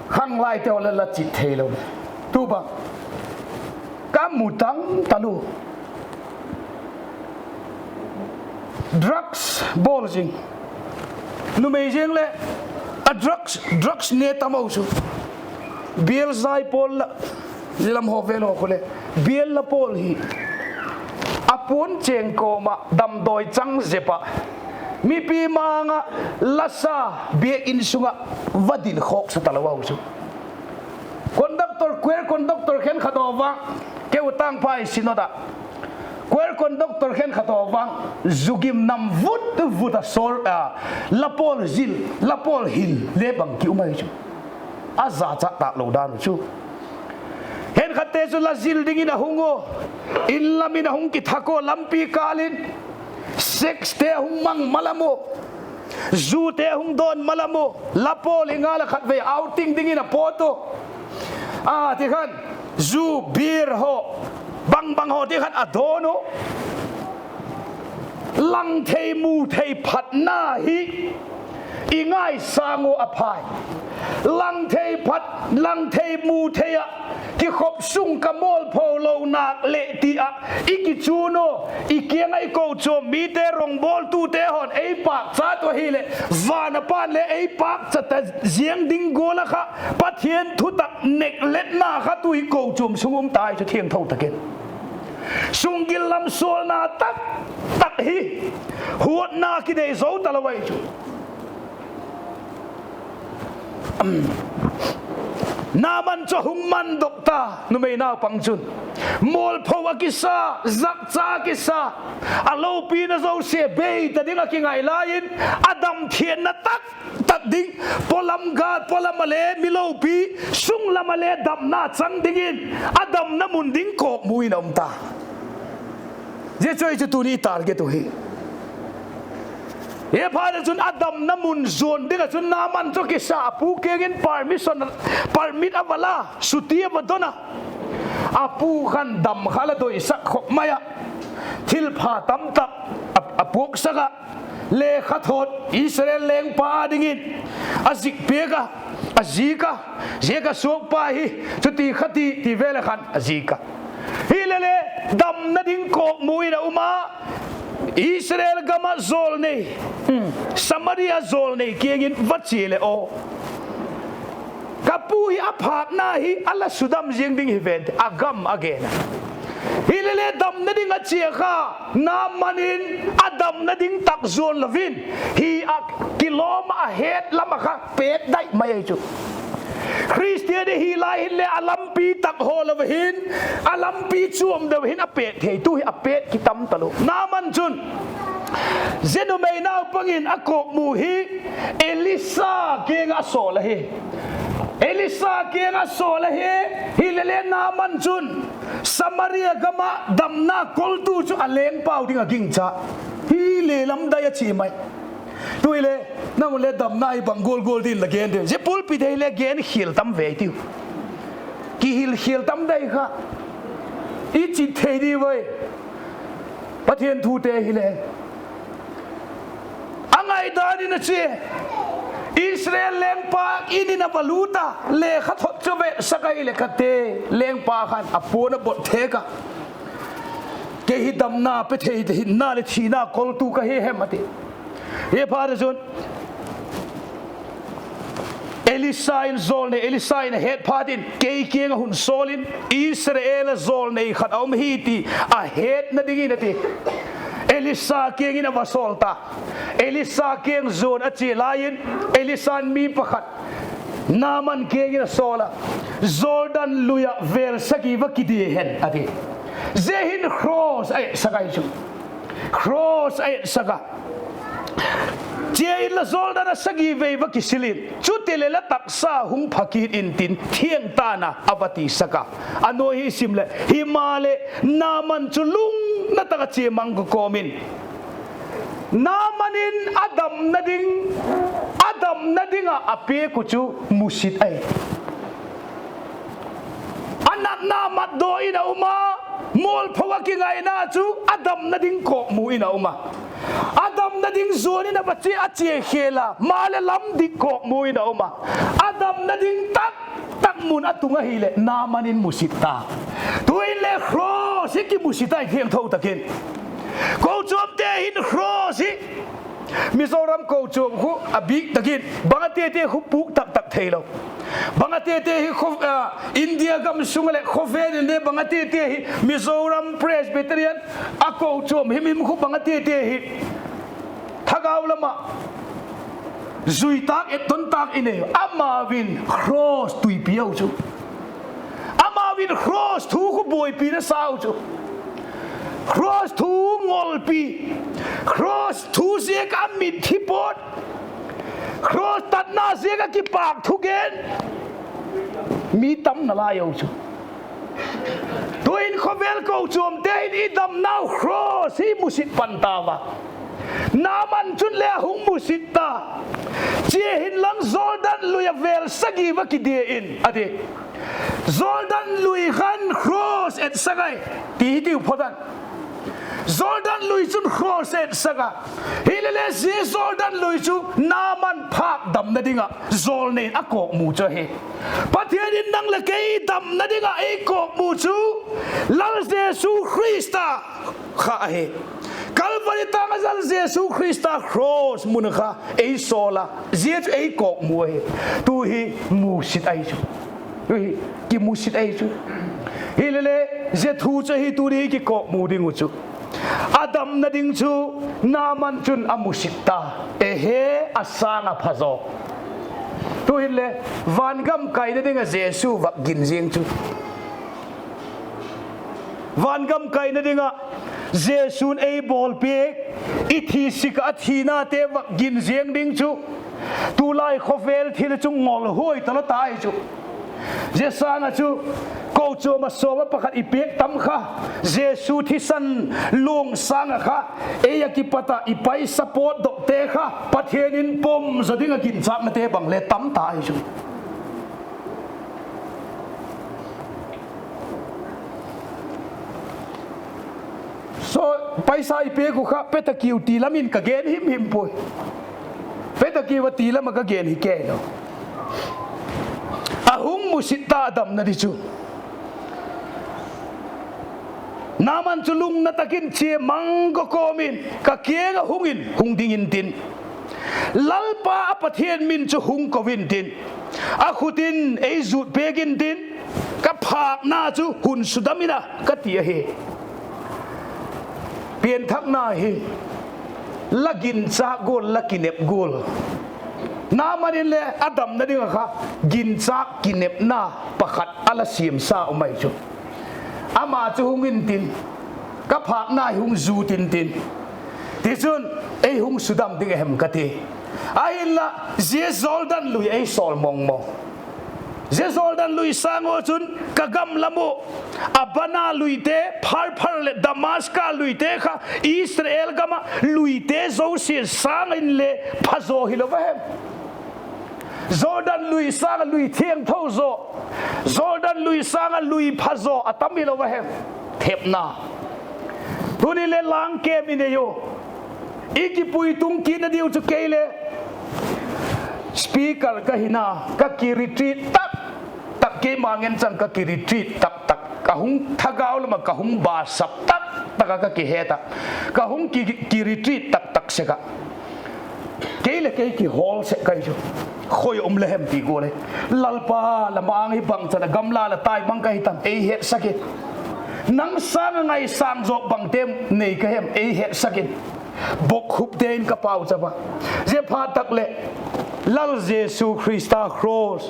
khanglaite haw la, la chit theilo. Tu bang ka mu tam talu. Drugs bawl zing. Numei ziang leh a drugs, drugs ne tam u chu. Bial zai pawl la, zia lam haw vêl haw khu le, bial la pawl hi a puan chêng kawm ah damdawi chang zep ah, mipi mang ah la sa, biak in sung ah va dil khawk sa talo u chu. Conductor, choir conductor khenkhat haw vang, keu tângphai synod ah, choir conductor khenkhat haw vang, zu gim nam vut vut a sawl a, la pawl zil, la pawl hil le bang ki um ahi chu. A zachat tâk lo dan u chu. Khenkhatte chu la zil dingin a hung u, in lam in a hung kithak u, lampi kâl in sexte a hung mang malam u, zute a hung dawn malam u, la pawl hi ngal ah khatvei outing dingin a pawt u. A ti khan, zu, beer haw, bang bang haw ti khan a dawn u. Lang thei mu thei phatna hi i ngaisâng u a phai. Lang thei phat, lang thei mu thei ah kikhop sung ka mualpho lo nâk leh ti ah i kichun u, i kiang ah i kochuam mite, rawngbawltute haw'n ei pâkchat u ahileh, van a pa'n le ei pâkchat ta ziang ding gual ah kha, Pathian thutak nêkletna kha tu hi kochuam sung um tai chu thiangtho tak in. Sunggil lam sualna tak tak hi, huatna kinei zo talo ahi chu. Naaman chu a hung mandok ta, numei naupang chun. Mualpho a kisa, zakcha a kisa, a lopina zosia bei ta ding a kingai lai in, a dam thianna tak tak ding, pawlam ga, pawlam ah le mi lopi, sung lam ah le damna chang dingin, a damna mun ding kawkmu in a um ta. Zia chu ahi chu tuni i target u hi. Hi phat ah chun a damna mun zuan ding ah chun Naaman chu kisa, a pu kiang in permission, permit a va la, suti a va don a. A pu khan dam kha la doisak khop mai ah, thilpha tam tak a, a puaksak ah, lekhathot Israel lengpa â dingin a zik piak a, a zik a, zia ka suakpa hi, chuti kha ti, ti vêl ah khan a zik a. Hilele, damna ding kawkmu in a um a, Israel gam ah jawlnei, Samaria jawlnei kiang in va chia leh aw, ka pu hi a phâkna hi a la sudam ziang ding hi ven, a gam a gen a. Hilele damna ding a chia kha, Naaman in a damna ding tak zuan lo in, hi a kilawm ah a het lam ah kha pêt dai mai ahi chu. Khristian i hi lai hinle a lampi tak haw lo ahin, a lampi chuam deu hin a pêt thei, tu hi a pêt kitam talo. Naaman chun zia numei naupang in a kawkmu hi Elisa kiang ah a sawl ahi. Elisa kiang ah a sawl ahi. Hilele Naaman chun Samaria gam ah damna koltu chu a lengpau ding a gingcha. Hile lamdai a chia mai. Tu'hile, nang u le damna hi bang gual gual din la gen de. Zia pulpit hile gen khial tam ve tiu. Kihil khial tam dai kha. I chit thei di vai. Pathian thute hile, a ngaidan in a chia, Israel lengpa in in a va lût a, lekhathot chu vetsak ahileh ka te, lengpa khan a puan a bot thek a, kei hi damna pe thei, hinna leh thina koltu ka hi hem a ti. Hi phat a chun Elisa in jawlnei, Elisa in a het phat in kei kiang ah hun sawl in, Israel a jawlnei khat a um hi ti a hetna dingin a ti. Elisa kiang in a va sawl ta. Elisa kiang zuan a chia lai in, Elisa'n mi pakhat Naaman kiang in a sawl a, Jordan lui ah vêl sagi va kidia hen a ti. Zia hin cross a etsak ahi chu. Cross a etsak a, chia inla Jordan ah sagi vei va kisil in, chutileh la taksa hung pha kit intin, thiang ta'n a a va tisak a. A nuai hi sim leh, himaleh Naaman chu lungna tak ah chia mang ka kawm in, Naaman in a damna ding, a damna ding ah a piak uh chu musit ahi. Nâ matdaw in a um a, mualpho a kingaina chu a damna ding kawkmu in a um a, a damna ding zuan in a va chia, a chia khêl a, maleh lam dik kawkmu in a um a, a damna ding tak tak mun a tung ahileh Naaman in musit ta. Tu'hin le cross hi kimusit ai thiangtho tak in. Kochuamte hin cross hi, Mizoram kochuam khu a bîk tak in bang a tete khu pûk tak tak theilo. Bang a tete hi, India gam sung ah leh khawvel in le bang a tete hi Mizoram Presbyterian a kochuam himhim khu bang a tete hi thagau lam ah zui tâk, etton tâk i nei. Amau in cross tuipi au chu. Amau in cross thu khu buaipina sau chu. Cross thu ngolpi, cross thu ziak a mitthi pawt, cross tatna ziak a kipâk thugen mi tam nalai au chu. Tu'hin khawvel kochuamte hin i damnau cross hi musit pan tau a. Naaman chun le a hung musit ta. Chia hinlang Jordan lui a vêl sagi va kidia in a ti. Jordan lui khan cross etsak ai ti hi tiu phot an. Jordan lui chun cross etsak a. Hilele zia Jordan lui chu Naaman phâk damna ding ah jawlnei in a kawkmu chu ahi. Pathian in nang leh kei damna ding ah ei kawkmu chu Lal Jesu Khrista kha ahi. Calvary tâng ah Lal Jesu Khrista cross mun kha ei sawl a, zia chu ei kawkmu ahi. Tu hi musit ahi chu. Kimusit ahi chu. Hilele zia thu chu ahi tuni kikawkmu ding uh chu. A damna ding chu Naaman chun a musit ta. Ehe, a sâng ah phazaw. Tu'hin le vangam kaina ding ah Jesu vak gin ziang chu. Vangam kaina ding ah Jesu'n ei bawlpiak, i thi sik ah a thinate vak gin ziang ding chu. Tulai khawvel thil chu ngolhuai talo tai chu. Zia sâng ah chu kochuam a sawm ah pakhat i piak tam kha, Jesu thisan luang sâng ah kha ei a kipat ah i paisa pawtdokte kha Pathian in pom zaw ding ah ginchâknate bang le tam ta ahi chu. Paisa i piak uh kha pe ta kiu ti lam in ka gen himhim puai. Pe ta kiu a ti lam ah ka gen hi kei lo. A hung musit ta a damna di chu. Naaman chu lungna tak in chia mang gawkawm in, ka kiang ah hung in, hung ding intin, Lalpa a Pathian min chu hung ko intin, a khut in ei zut piak intin, ka phâkna chu hun sudam in a, ka ti ahi. Pianthakna hi la ginchâk gual, la kinep gual. Naaman in le a damna ding ah kha ginchâk kinepna pakhat a la siamsa um ahi chu. Ama chu hung intin, ka phâkna hi hung zut intin, tichun ei hung sudam ding a hem ka ti. Ahinla zia Jordan lui ei sawl mawngmawng. Zia Jordan lui sâng ua chun ka gam lam uh, Abana luite, Pharphar leh Damaska luite kha Israel gam ah luite zosia sâng inle phazaw hilo a hem? Jordan lui sâng ah lui thiangtho zaw, Jordan lui sâng ah lui phazaw a tam hilo a hem? Thepna. Tuni le lângkêm i nei u. I kipuitung kitna diu chu kei le speaker ka hina, ka kiretreat tak tak, keima ngen chang ka kiretreat tak tak, ka hung thagau lam ah ka hung basap tak tak ah ka kihet ah, ka hung ki, kiretreat tak tak sek ah, kei leh kei kihawl sek kai chu. Khoi um le hem ti gual e. Lalpa, la ma-âng hi bangchan a gamla la tai mang ka hi tam, ei hetsak in. Nang sâng ah ngaisâng zawk bangte nei ka hem, ei hetsak in. Bokkhupte in ka pauchap a. Zia phat tak leh Lal Jesu Khrista cross,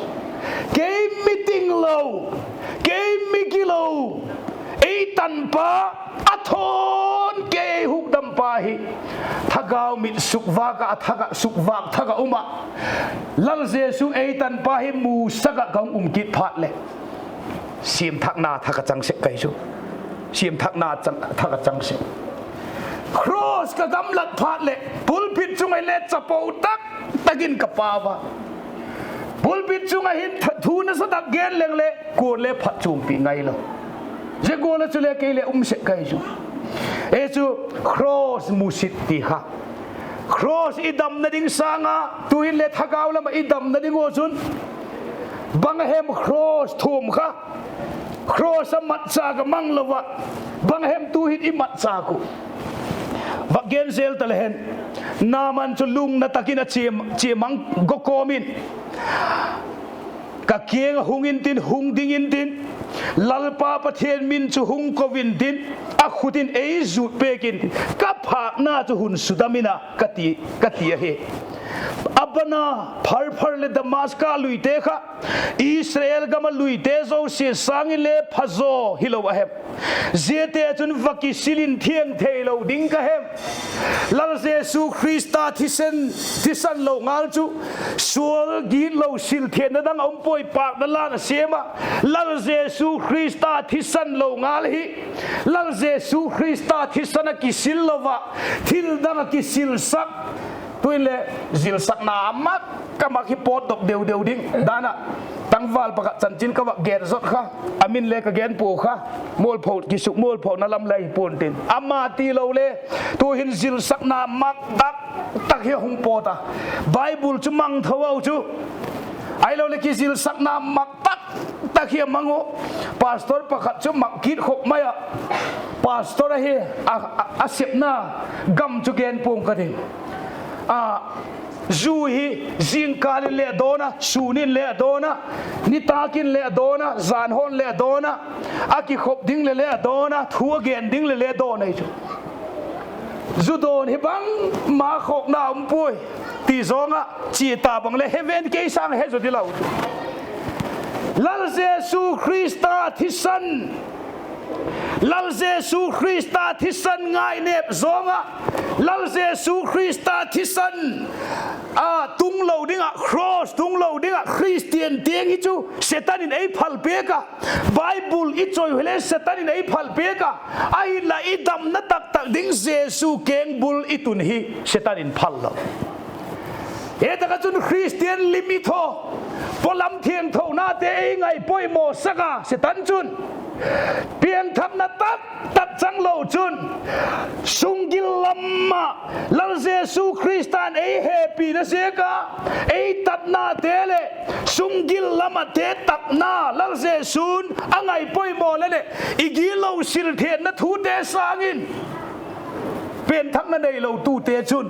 kei mi tinglo, kei mi gilo, ei tanpa, a thawn kei hukdampa hi thagau mit sukvâk ah, a thak ah sukvâk thak ah um ah, Lal Jesu ei tanpa hi musak ah ka hung um kit phat leh siamthakna thak ah chang sek kai chu. Siamthakna thak ah chang sek. Cross ka gamlat phat leh pulpit chung ah le chapo tak tak in ka pau a. Pulpit chung ah hin thu nasa tak gen leng le kuale phatchuampi ngailo. Zia gual ah chule kei le um sek ka hi chu. E chu, cross musit ti kha, cross i damna ding sâng a, tu'hin le thagau lam ah i damna ding ua chun, bang a hem cross thuam kha, cross a matchâk a mang lo ah, bang a hem tu'hin i matchâk uh? Vak gen zel ta le hen, Naaman chu lungna tak in a chia, chia mang go kawm in, ka kiang ah hung intin, hung ding intin, Lalpa Pathian min chu hung ko intin, a khut in ei zut pêk intin, ka phâkna chu hun sudam in a, ka ti, ka ti ahi. A ban a, Pharphar leh Damaska luite kha Israel gam ah luite zosia sâng in le phazaw hilo a hem? Ziate chun va kisil in thiang theilo ding ka hem? Lal Jesu Khrista thisan, thisan lo ngal chu sual gitlo sil thianna dang a um puai, pâkna lan a siam ah. Lal Jesu Khrista thisan lo ngal hi, Lal Jesu Khrista thisan ah kisil lo ah, thil dang ah kisilsak, tu'hin le zilsakna mak ka mak hi pawtdok deu deu ding dan ah, tangval pakhat chanchin ka vak gen zot kha, a min le ka gen pua kha, mualpho, kisukmualphona lam le hi pua'n tin, ama tilo le, tu'hin zilsakna mak tak tak hi a hung pawt a, Bible chu mangtho au chu. Ahiloleh kizilsakna mak tak tak hi a mang uh. Pastor pakhat chu mak kit khop mai ah, pastor ahi, a, a, a sepna gam chu gen pua'ng ka tin. A, zu hi zingkâl in le a dawn a, sûn in le a dawn a, nitâk in le a dawn a, jan hawn le a dawn a, a kikhop ding leh le a dawn a, thu a gen ding leh le dawn ahi chu. Zu dawn hi bangma khawkna um puai, ti zawng ah chia ta bang leh heaven kei sâng he zaw dilo chu. Lal Jesu Khrista thisan, Lal Jesu Khrista thisan ngainêp zawng ah, Lal Jesu Khrista thisan a tung lo ding ah, cross tung lo ding ah Khristian tiang hi chu Setan in ei phal piak a. Bible i chawi hile Setan in ei phal piak a. Ahinla i damna tak tak ding Jesu kengbul i tun hi Setan in phal lo. Hi tak ah chun Khristian lim i thaw, pawlam thiangthonate ei ngaipoimawsak a Setan chun, piangthakna tak tak chang lo chun, sunggil lam ah Lal Jesu Khrista'n ei hepina ziak a ei tatnate leh sunggil lam ahte tatna Lal Jesu'n a ngaipoimaw le leh, i gitlo sil thianna thute sâng in piangthakna neilotute chun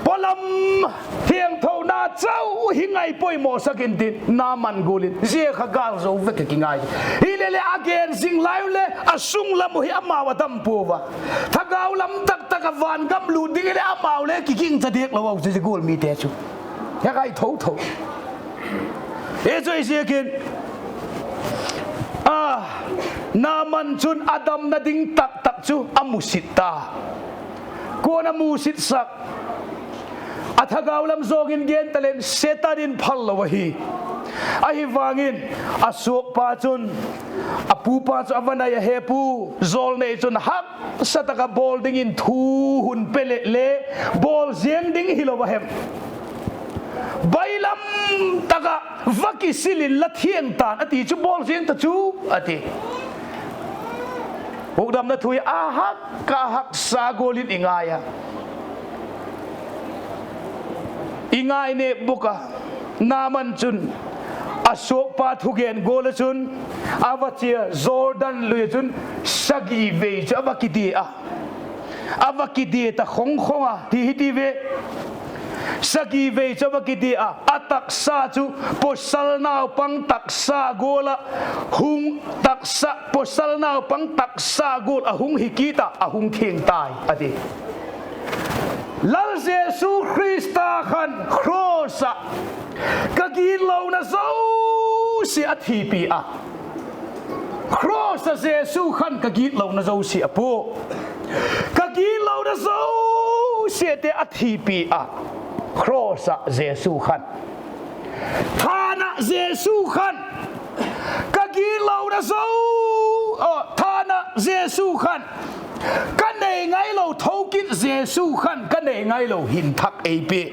pawlam thiangthona chau hi ngaipoimawsak intin, Naaman gual in zia kha gâl zo vek a kingai. Hile leh a gen zing lai u leh a sung lam uh hi amau a dam pua a, thagau lam tak tak ah vangam lût ding hileh amau le kiging cha diak lo a, zia gual mite chu he kai tho tho. Hi chu ahi ziakin, a, Naaman chun a damna ding tak tak chu a musit ta. Kua'n a musitsak? A thagau lam zawng in gen ta leng Setan in phal lo ahi. Ahivangin a suakpa chun, a pupa chu a va nai a, He pu, jawlnei chun haksa tak ah bawl dingin thu hun pe leh le bawl ziang ding hilo a hem? Bailam tak ah va kisil inla thiang ta'n a ti chu, bawl ziang ta chu, a ti. Hukdamna thu hi a hak, ka haksa gual in i ngai a, i ngainêp bawk a. Naaman chun a suakpa thugen gual ah chun a va chia, Jordan lui ah chun sagi vei chu a va kidia a, a va kidia ta khong khong a ti hi ti ve. Sagi vei chu a va kidia a, a taksa chu pawsal naupang taksa gual ah hung, taksa, pawsal naupang taksa gual a hung hi kit a, a hung thiang tai, a ti. Lal Jesu Khrista khan cross ah ka gitlona zosia a thipi a. Cross ah Jesu khan ka gitlona zosia a pua. Ka gitlona zosiate a thipi a. Cross ah Jesu khan, thân ah Jesu khan, ka gitlona zo, thân ah Jesu khan, ka nei ngailo thokit Jesu khan ka nei ngailo hin thak ei pia.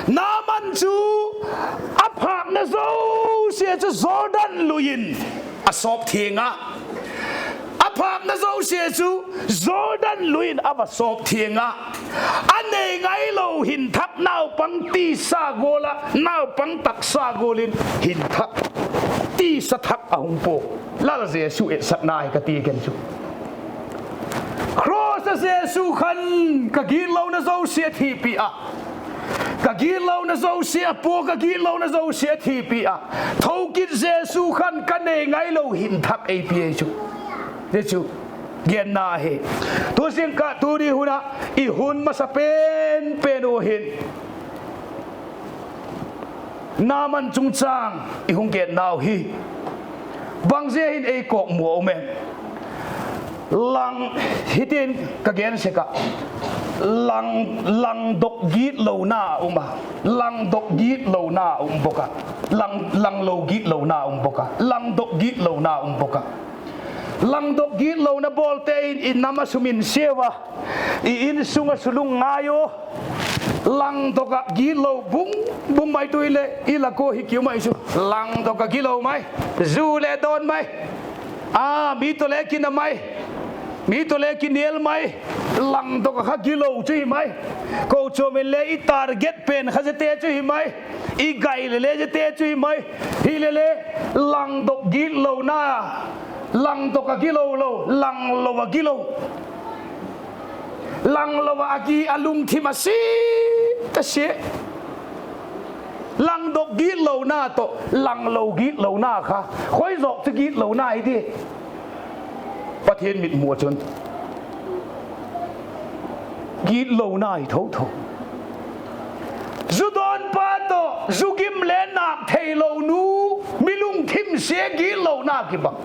Naaman chu phâkna zosia chu Jordan lui in a sawp thiang a. A phâkna zosia chu Jordan lui in a va sawp thiang a. A nei ngailo hin thak naupang tisa gual ah, naupang taksa gual in hin thak, tisa thak a hung pua. Lal Jesu etsakna hi ka ti ken chu, cross ah Jesu khan ka gitlona zosia a thipi a, ka gitlona zosia a pua, ka gitlona zosia a thipi a, thokit Jesu khan ka nei ngailo hin thak ei pia chu. Zia chu genna hi. Tu zing ka, tuni hun ah i hun masa pen pen uh hin Naaman chungchâng i hung gennau hi bangzia hin ei kawkmu a um em? Lang, hitin ka gen sek ah, lang, langdok gitlona a um a, langdok gitlona a um bawk a, lang, langlo gitlona a um bawk a, langdok gitlona a um bawk a. Langdok gitlona bawlte in i nam a sum in siau a, i insung ah sulung ngai u. Langdok ah gitlo bum bum mai, tu hileh i lak ua hi ki um ahi chu. Langdok ah gilo mai, zu le dawn mai, a, mi tawh le kina mai, mi tawh le kinial mai. Langdok ah kha gilo chu hi mai. Kochuam in le i target pen kha ziate chu hi mai, i gai le le ziate chu hi mai. Hilele, langdok gitlona, langdok ah gilo lo, langlo ah gilo, langlo ah a gi a lungthim a si ta si. Langdok gitlona tawh langlo gitlona kha khoi zawk chu gitlona hi di? Pathian mitmu ah chun gitlona hi tho tho. Zu dawnpa tawh zu gim le nâk theilo nu, mi lungthim sia gitlona kibang.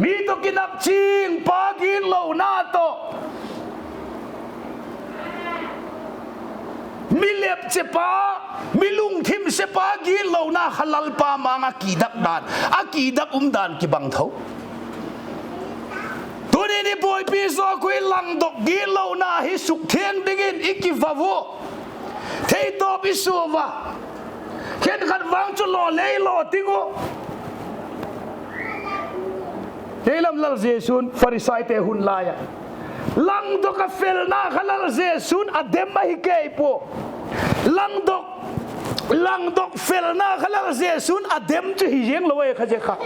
Mi tawh kinakchingpa gitlona tawh, mi lepchiapa, mi lungthim siapa gitlona kha Lalpa ma-âng ah kidak dan, a kidak um dan kibang tho. Tuni'n i buaipi zawk uh i langdok gitlona hi sukthiang dingin i kiva u, theitawp i sua a, khenkhat vang chu law lei law ting uh. Ei lam Lal Jesu'n Pharisaite hun lai ah, langdok ah felna kha Lal Jesu'n a dem ahi kei pua. Langdok, langdok felna kha Lal Jesu'n a dem chu hi ziang lo e kha zia kha.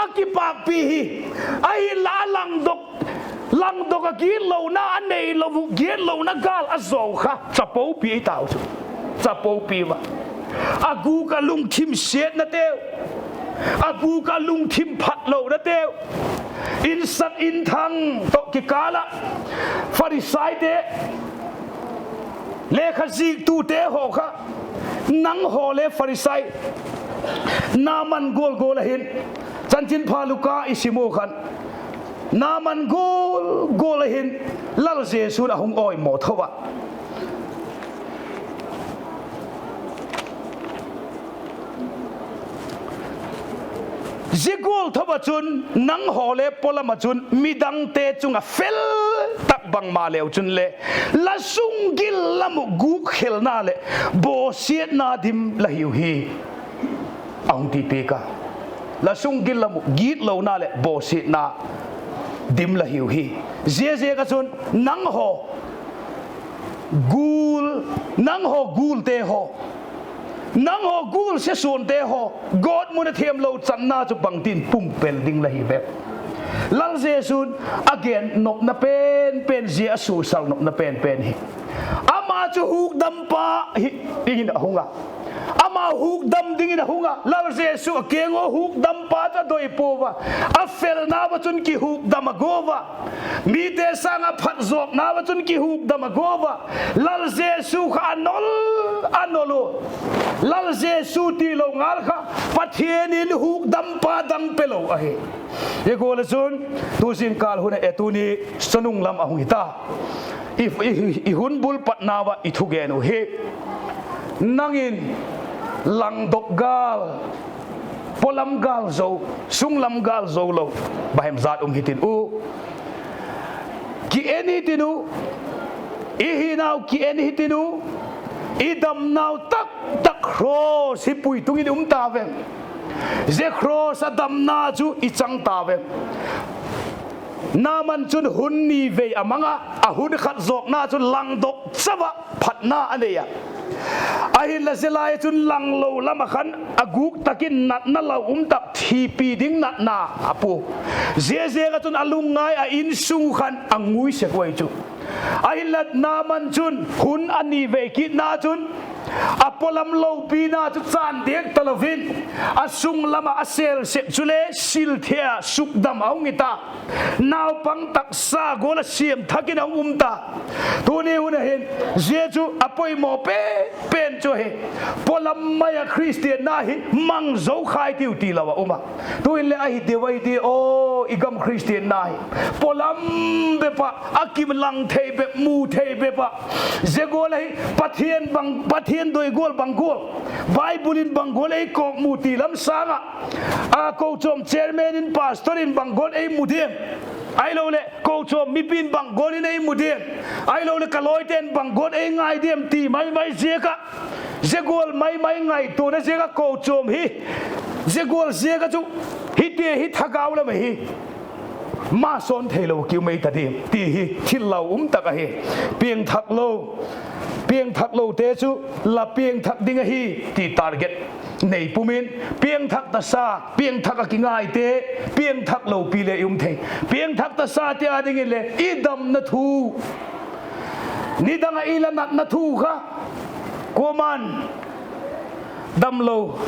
A kipâkpi hi, ahinla a langdok, langdok ah gitlona a neilo uh, gitlona gâl a zaw kha chapopi ei tau chu. Chapopi ua, a gûk ah lungthim siatnateu, a gûk ah lungthim phatlonateu, insak inthang tawh kikâl ah Pharisaite, lekha ziktute haw kha, nanghaw le Pharisai, Naaman gual gual ahin, Chanchinpha Luka i sim u khan, Naaman gual gual ahin Lal Jesu'n a hung awimaw tho a. Zia gual tho ah chun nanghaw le pawlam ah chun midangte chung ah fel tak bangma leu chunle, la sunggil lam uh gûk khelna leh bawsiatna dim la hiu hi, a hung ti piak a. La sunggil lam uh gitlona leh bawsiatna dim la hiu hi. Ziaziak ah chun nanghaw gul, nanghaw gulte haw, nanghaw gul sia suante haw, gawtmun ah thiamlo channa chu bangtin pumpel ding la hi ve? Lal Jesu'n a gen nopna pen pen, zia a suksal nopna pen pen hi, ama chu hukdampa hi dingin a hung a. Ama hukdam dingin a hung a. Lal Jesu a kiang ua hukdampa chu a doi pua a. A felna ua chun kihukdam a gua a. Mite sâng ah phatzawkna ua chun kihukdam a gua a. Lal Jesu kha a nol, a nol u. Lal Jesu tilo ngal kha Pathian in hukdampa dang pe lo ahi. Zia gual ah chun tu zingkâl hun ah e, tuni sanung lam a hung hi ta. I, i, i hun bul patna ua i thugen uh hi, nang in langdok gâl, pawlam gâl zo, sunglam gâl zo lo, bahem zat um hitin u, ki en hitin u, I hinau ki en hitiu, i damnau tak tak cross hi puitung in um ta ve. Zia cross a damna chu i chang ta ve. Naaman chun hun ni vei a mang a, a hun khat zawkna chu langdok chau ah phatna a nei a. Ahinla zia lai chun langlo lam ah khan a gûk tak in natna lau um tak, thipi ding natna a pua. Ziaziak ah chun a lungngai a insung khan a ngui sek uai chu. Ahinla Naaman chun hun a ni vei kitna chun a pawlam lopina chu chân diak talo in, a sung lam ah a sêl sek chule silthia sukdam a hung hi ta. Naupang taksa gual ah siam thak in a hung um ta. Tuni hun ah hin zia chu a poimaw pen pen chu ahi. Pawlam mai ah Khristianna hi mang zo khai tiu tilo ah um a. Tu'hin leh ahi deu ahi ti aw, i gam Khristianna hi pawlam bep ah a kilang thei bep, mu thei bep ah, zia gual ahi, Pathian bang, Pathian doi gual bang gual, Bible in bang gual ei kawkmu ti lam sâng ah, a kochuam chairman in, pastor in bang gual ei mu diam, ahiloleh kochuam mipi'n bang gual in ei mu diam, ahiloleh ka lawite'n bang gual ei ngai diam ti mai mai ziak ah, zia gual mai mai ngaituana ziak ah kochuam hi, zia gual ziak ah chu hiti hi thagau lam ahi, ma sawn theilo ki um ei ta diam ti hi thil lau um tak ahi. Piangthak lo, piangthaklote chu la piangthak ding ahi ti target nei pum in, piangthak tasa, piangthak ah kingaite, piangthak lopi le i um thei. Piangthak tasate â dingin le i damna thu, nidang ah i la natna thu kha, kuama'n damlo,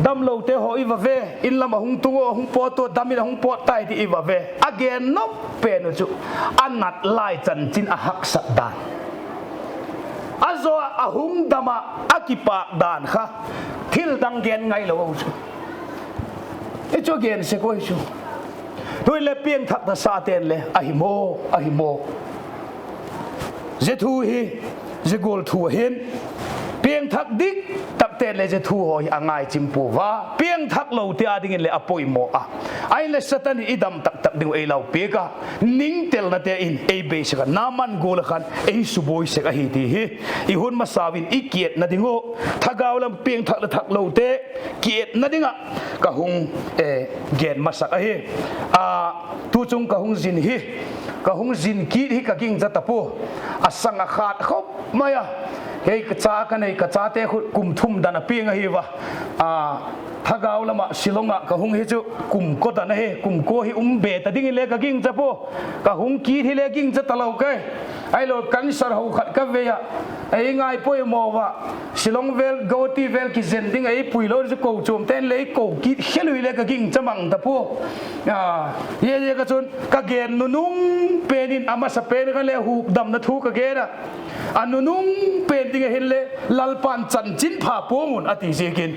damlote haw i va ve, in lam ah hung tung ua, hung pawt ua, dam in a hung pawt tai ti i va ve. A gen nop pen uh chu a nat lai chanchin a haksat dan, a zaw ah a hung dam ah a kipâk dan kha thil dang gen ngailo u chu, i chu a gen sek uai chu. Tu'hin leh piangthak tasate'n le ahi maw, ahi maw, zia thu hi, zia gual thu ahin, piangthak dik takte'n le zia thu haw hi a ngai chim pua a, piangthaklote â dingin leh a poimaw a. Ahinleh Satan in i dam tak tak ding uh ei lau piak a, ningtelnate in ei beisak a, Naaman gual ah khan ei subuai sek ahi ti hi i hun masau in i kietna ding uh, thagau lam piangthak leh thaklote kietna ding ah ka hung gen masak ahi. Tuchung ka hung zin hi, ka hung zin kit hi ka gingcha ta pua, a sang a khât khop mai a. Kei ka cha ka nei, ka chate khu kum thum dan a piang ahi a. Thagau lam ah Shillong ah ka hung hi chu kum kua dan ahi, kum kua hi um be ta dingin le ka gingcha pua. Ka hung kit hi le gingcha talo kai. Ahilo cancer ho khat ka vei ah, ei ngai poimaw a, Shillong vel, Guwahati vel kizen ding ei puilo chu kochuamte'n le ei ko kit khel ui le ka gingcha mang ta pua. Hia, hia ka chun ka gen nunung pen in a masa pen kha le hukdamna thu ka gen a, a nunung pen ding ahinle Lalpa'n chanchinpha puang un a ti ziakin,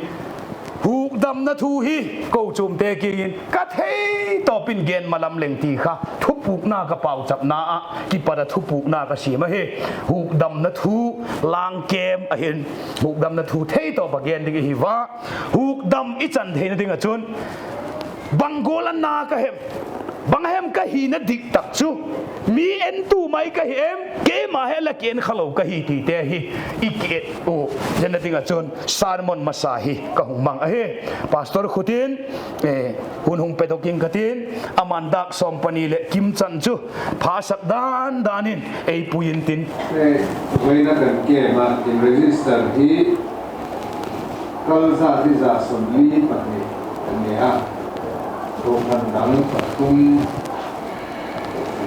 hukdamna thu hi kochuamte kiang in ka theitawp in gen malam leng ti kha thupukna ka pauchapna ah kipat a thupukna ka siam ahi. Hukdamna thu, lângkêm ahin, hukdamna thu theitawp a gen ding ihi a. Hukdam i chan theina ding ah chun, bang gual a na ka hem, bang hem ka hina dik tak chu, mi entu mai ka hi em, keima he la ki en khalo ka hi tite hi i ki et u. Zia na ding ah chun sermon masa hi ka hung mang ahi. Pastor khutin hun hung pedok ing ka tin, ama'n dâk sawm pani leh kim chan chu phasak dan dan in ei pui intin, vaina kan kem a, in register hi kal za hi za sawmli pani a ni a, program dang pathum,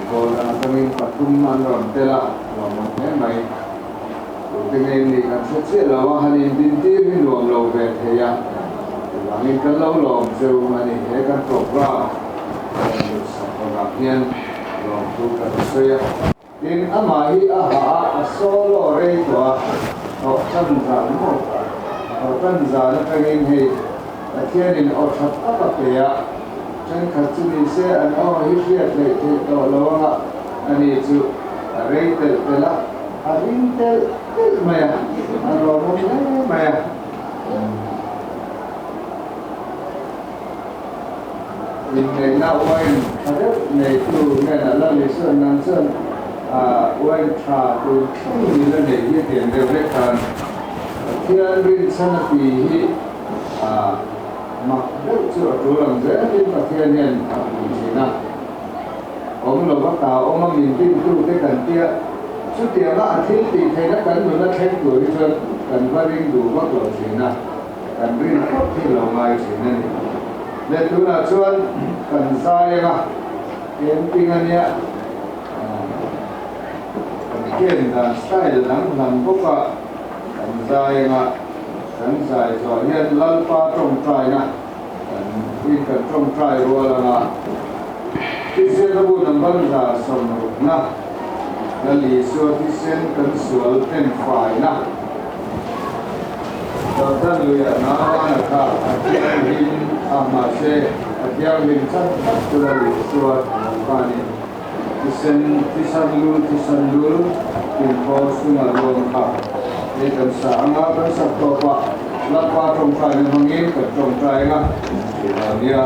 program dang pathum an ram tel a, ram tel mai. Tuni ni kan se chiat lo a, han in din tir hi nuam lo ve thei a, vangin kan lo lawm zeu a ni. He kan program, kan sak program hian lawmthu kan sawi a. Tin, ama hi a ha a, a solo rei tawh a, awhchan zan maw, awhchan zan atangin hei Pathianin aw ṭha tak a pe a, ṭhenkhat chu ni se an aw hi hriat theih theih tawh lo ang a, ani chu a rei tel tel a, a ring tel tel mai a, a lawmawm hle mai a. Inneihna uain a deuh neitu hnenah Lal Isu'n nang chuan Uain tha tu thum ni la nei hi tiang deu le khan, Pathian rinsan a ti hi, a, mak deuh chu a tul ang zel in Pathian hian a pui chian a. Om lo va ta, om a min dingtute kan tia. Chutiang ah a thiltih theihna kan nun a thleng tur hi chuan kan va ring duh vak lo chian a, kan ring khawp hi lo ngai chian a ni. Le tunah chuan kan zai ang a, camping a nia, kan ken dan style dang hlan bawk a, kan zai ang a, kan zai zawh hian Lalpa ṭawngṭaina, kan in kan ṭawngṭai rual ang a. Thisen a bu number za sawmrukna, Lal Isua thisen kan sual en faina. Jordan lui ah Naaman a kha a thianghlim a, mahse, a thianghlim chan tak chu Lal Isua Naaman in thisen, thisan lu, thisan lu, tin khaw sung a luang kha. Hei kan sa ang a, kan sak tawp a, Lalpa ṭawngṭaina hmangin kan ṭawngṭai ang a, ti lo nia.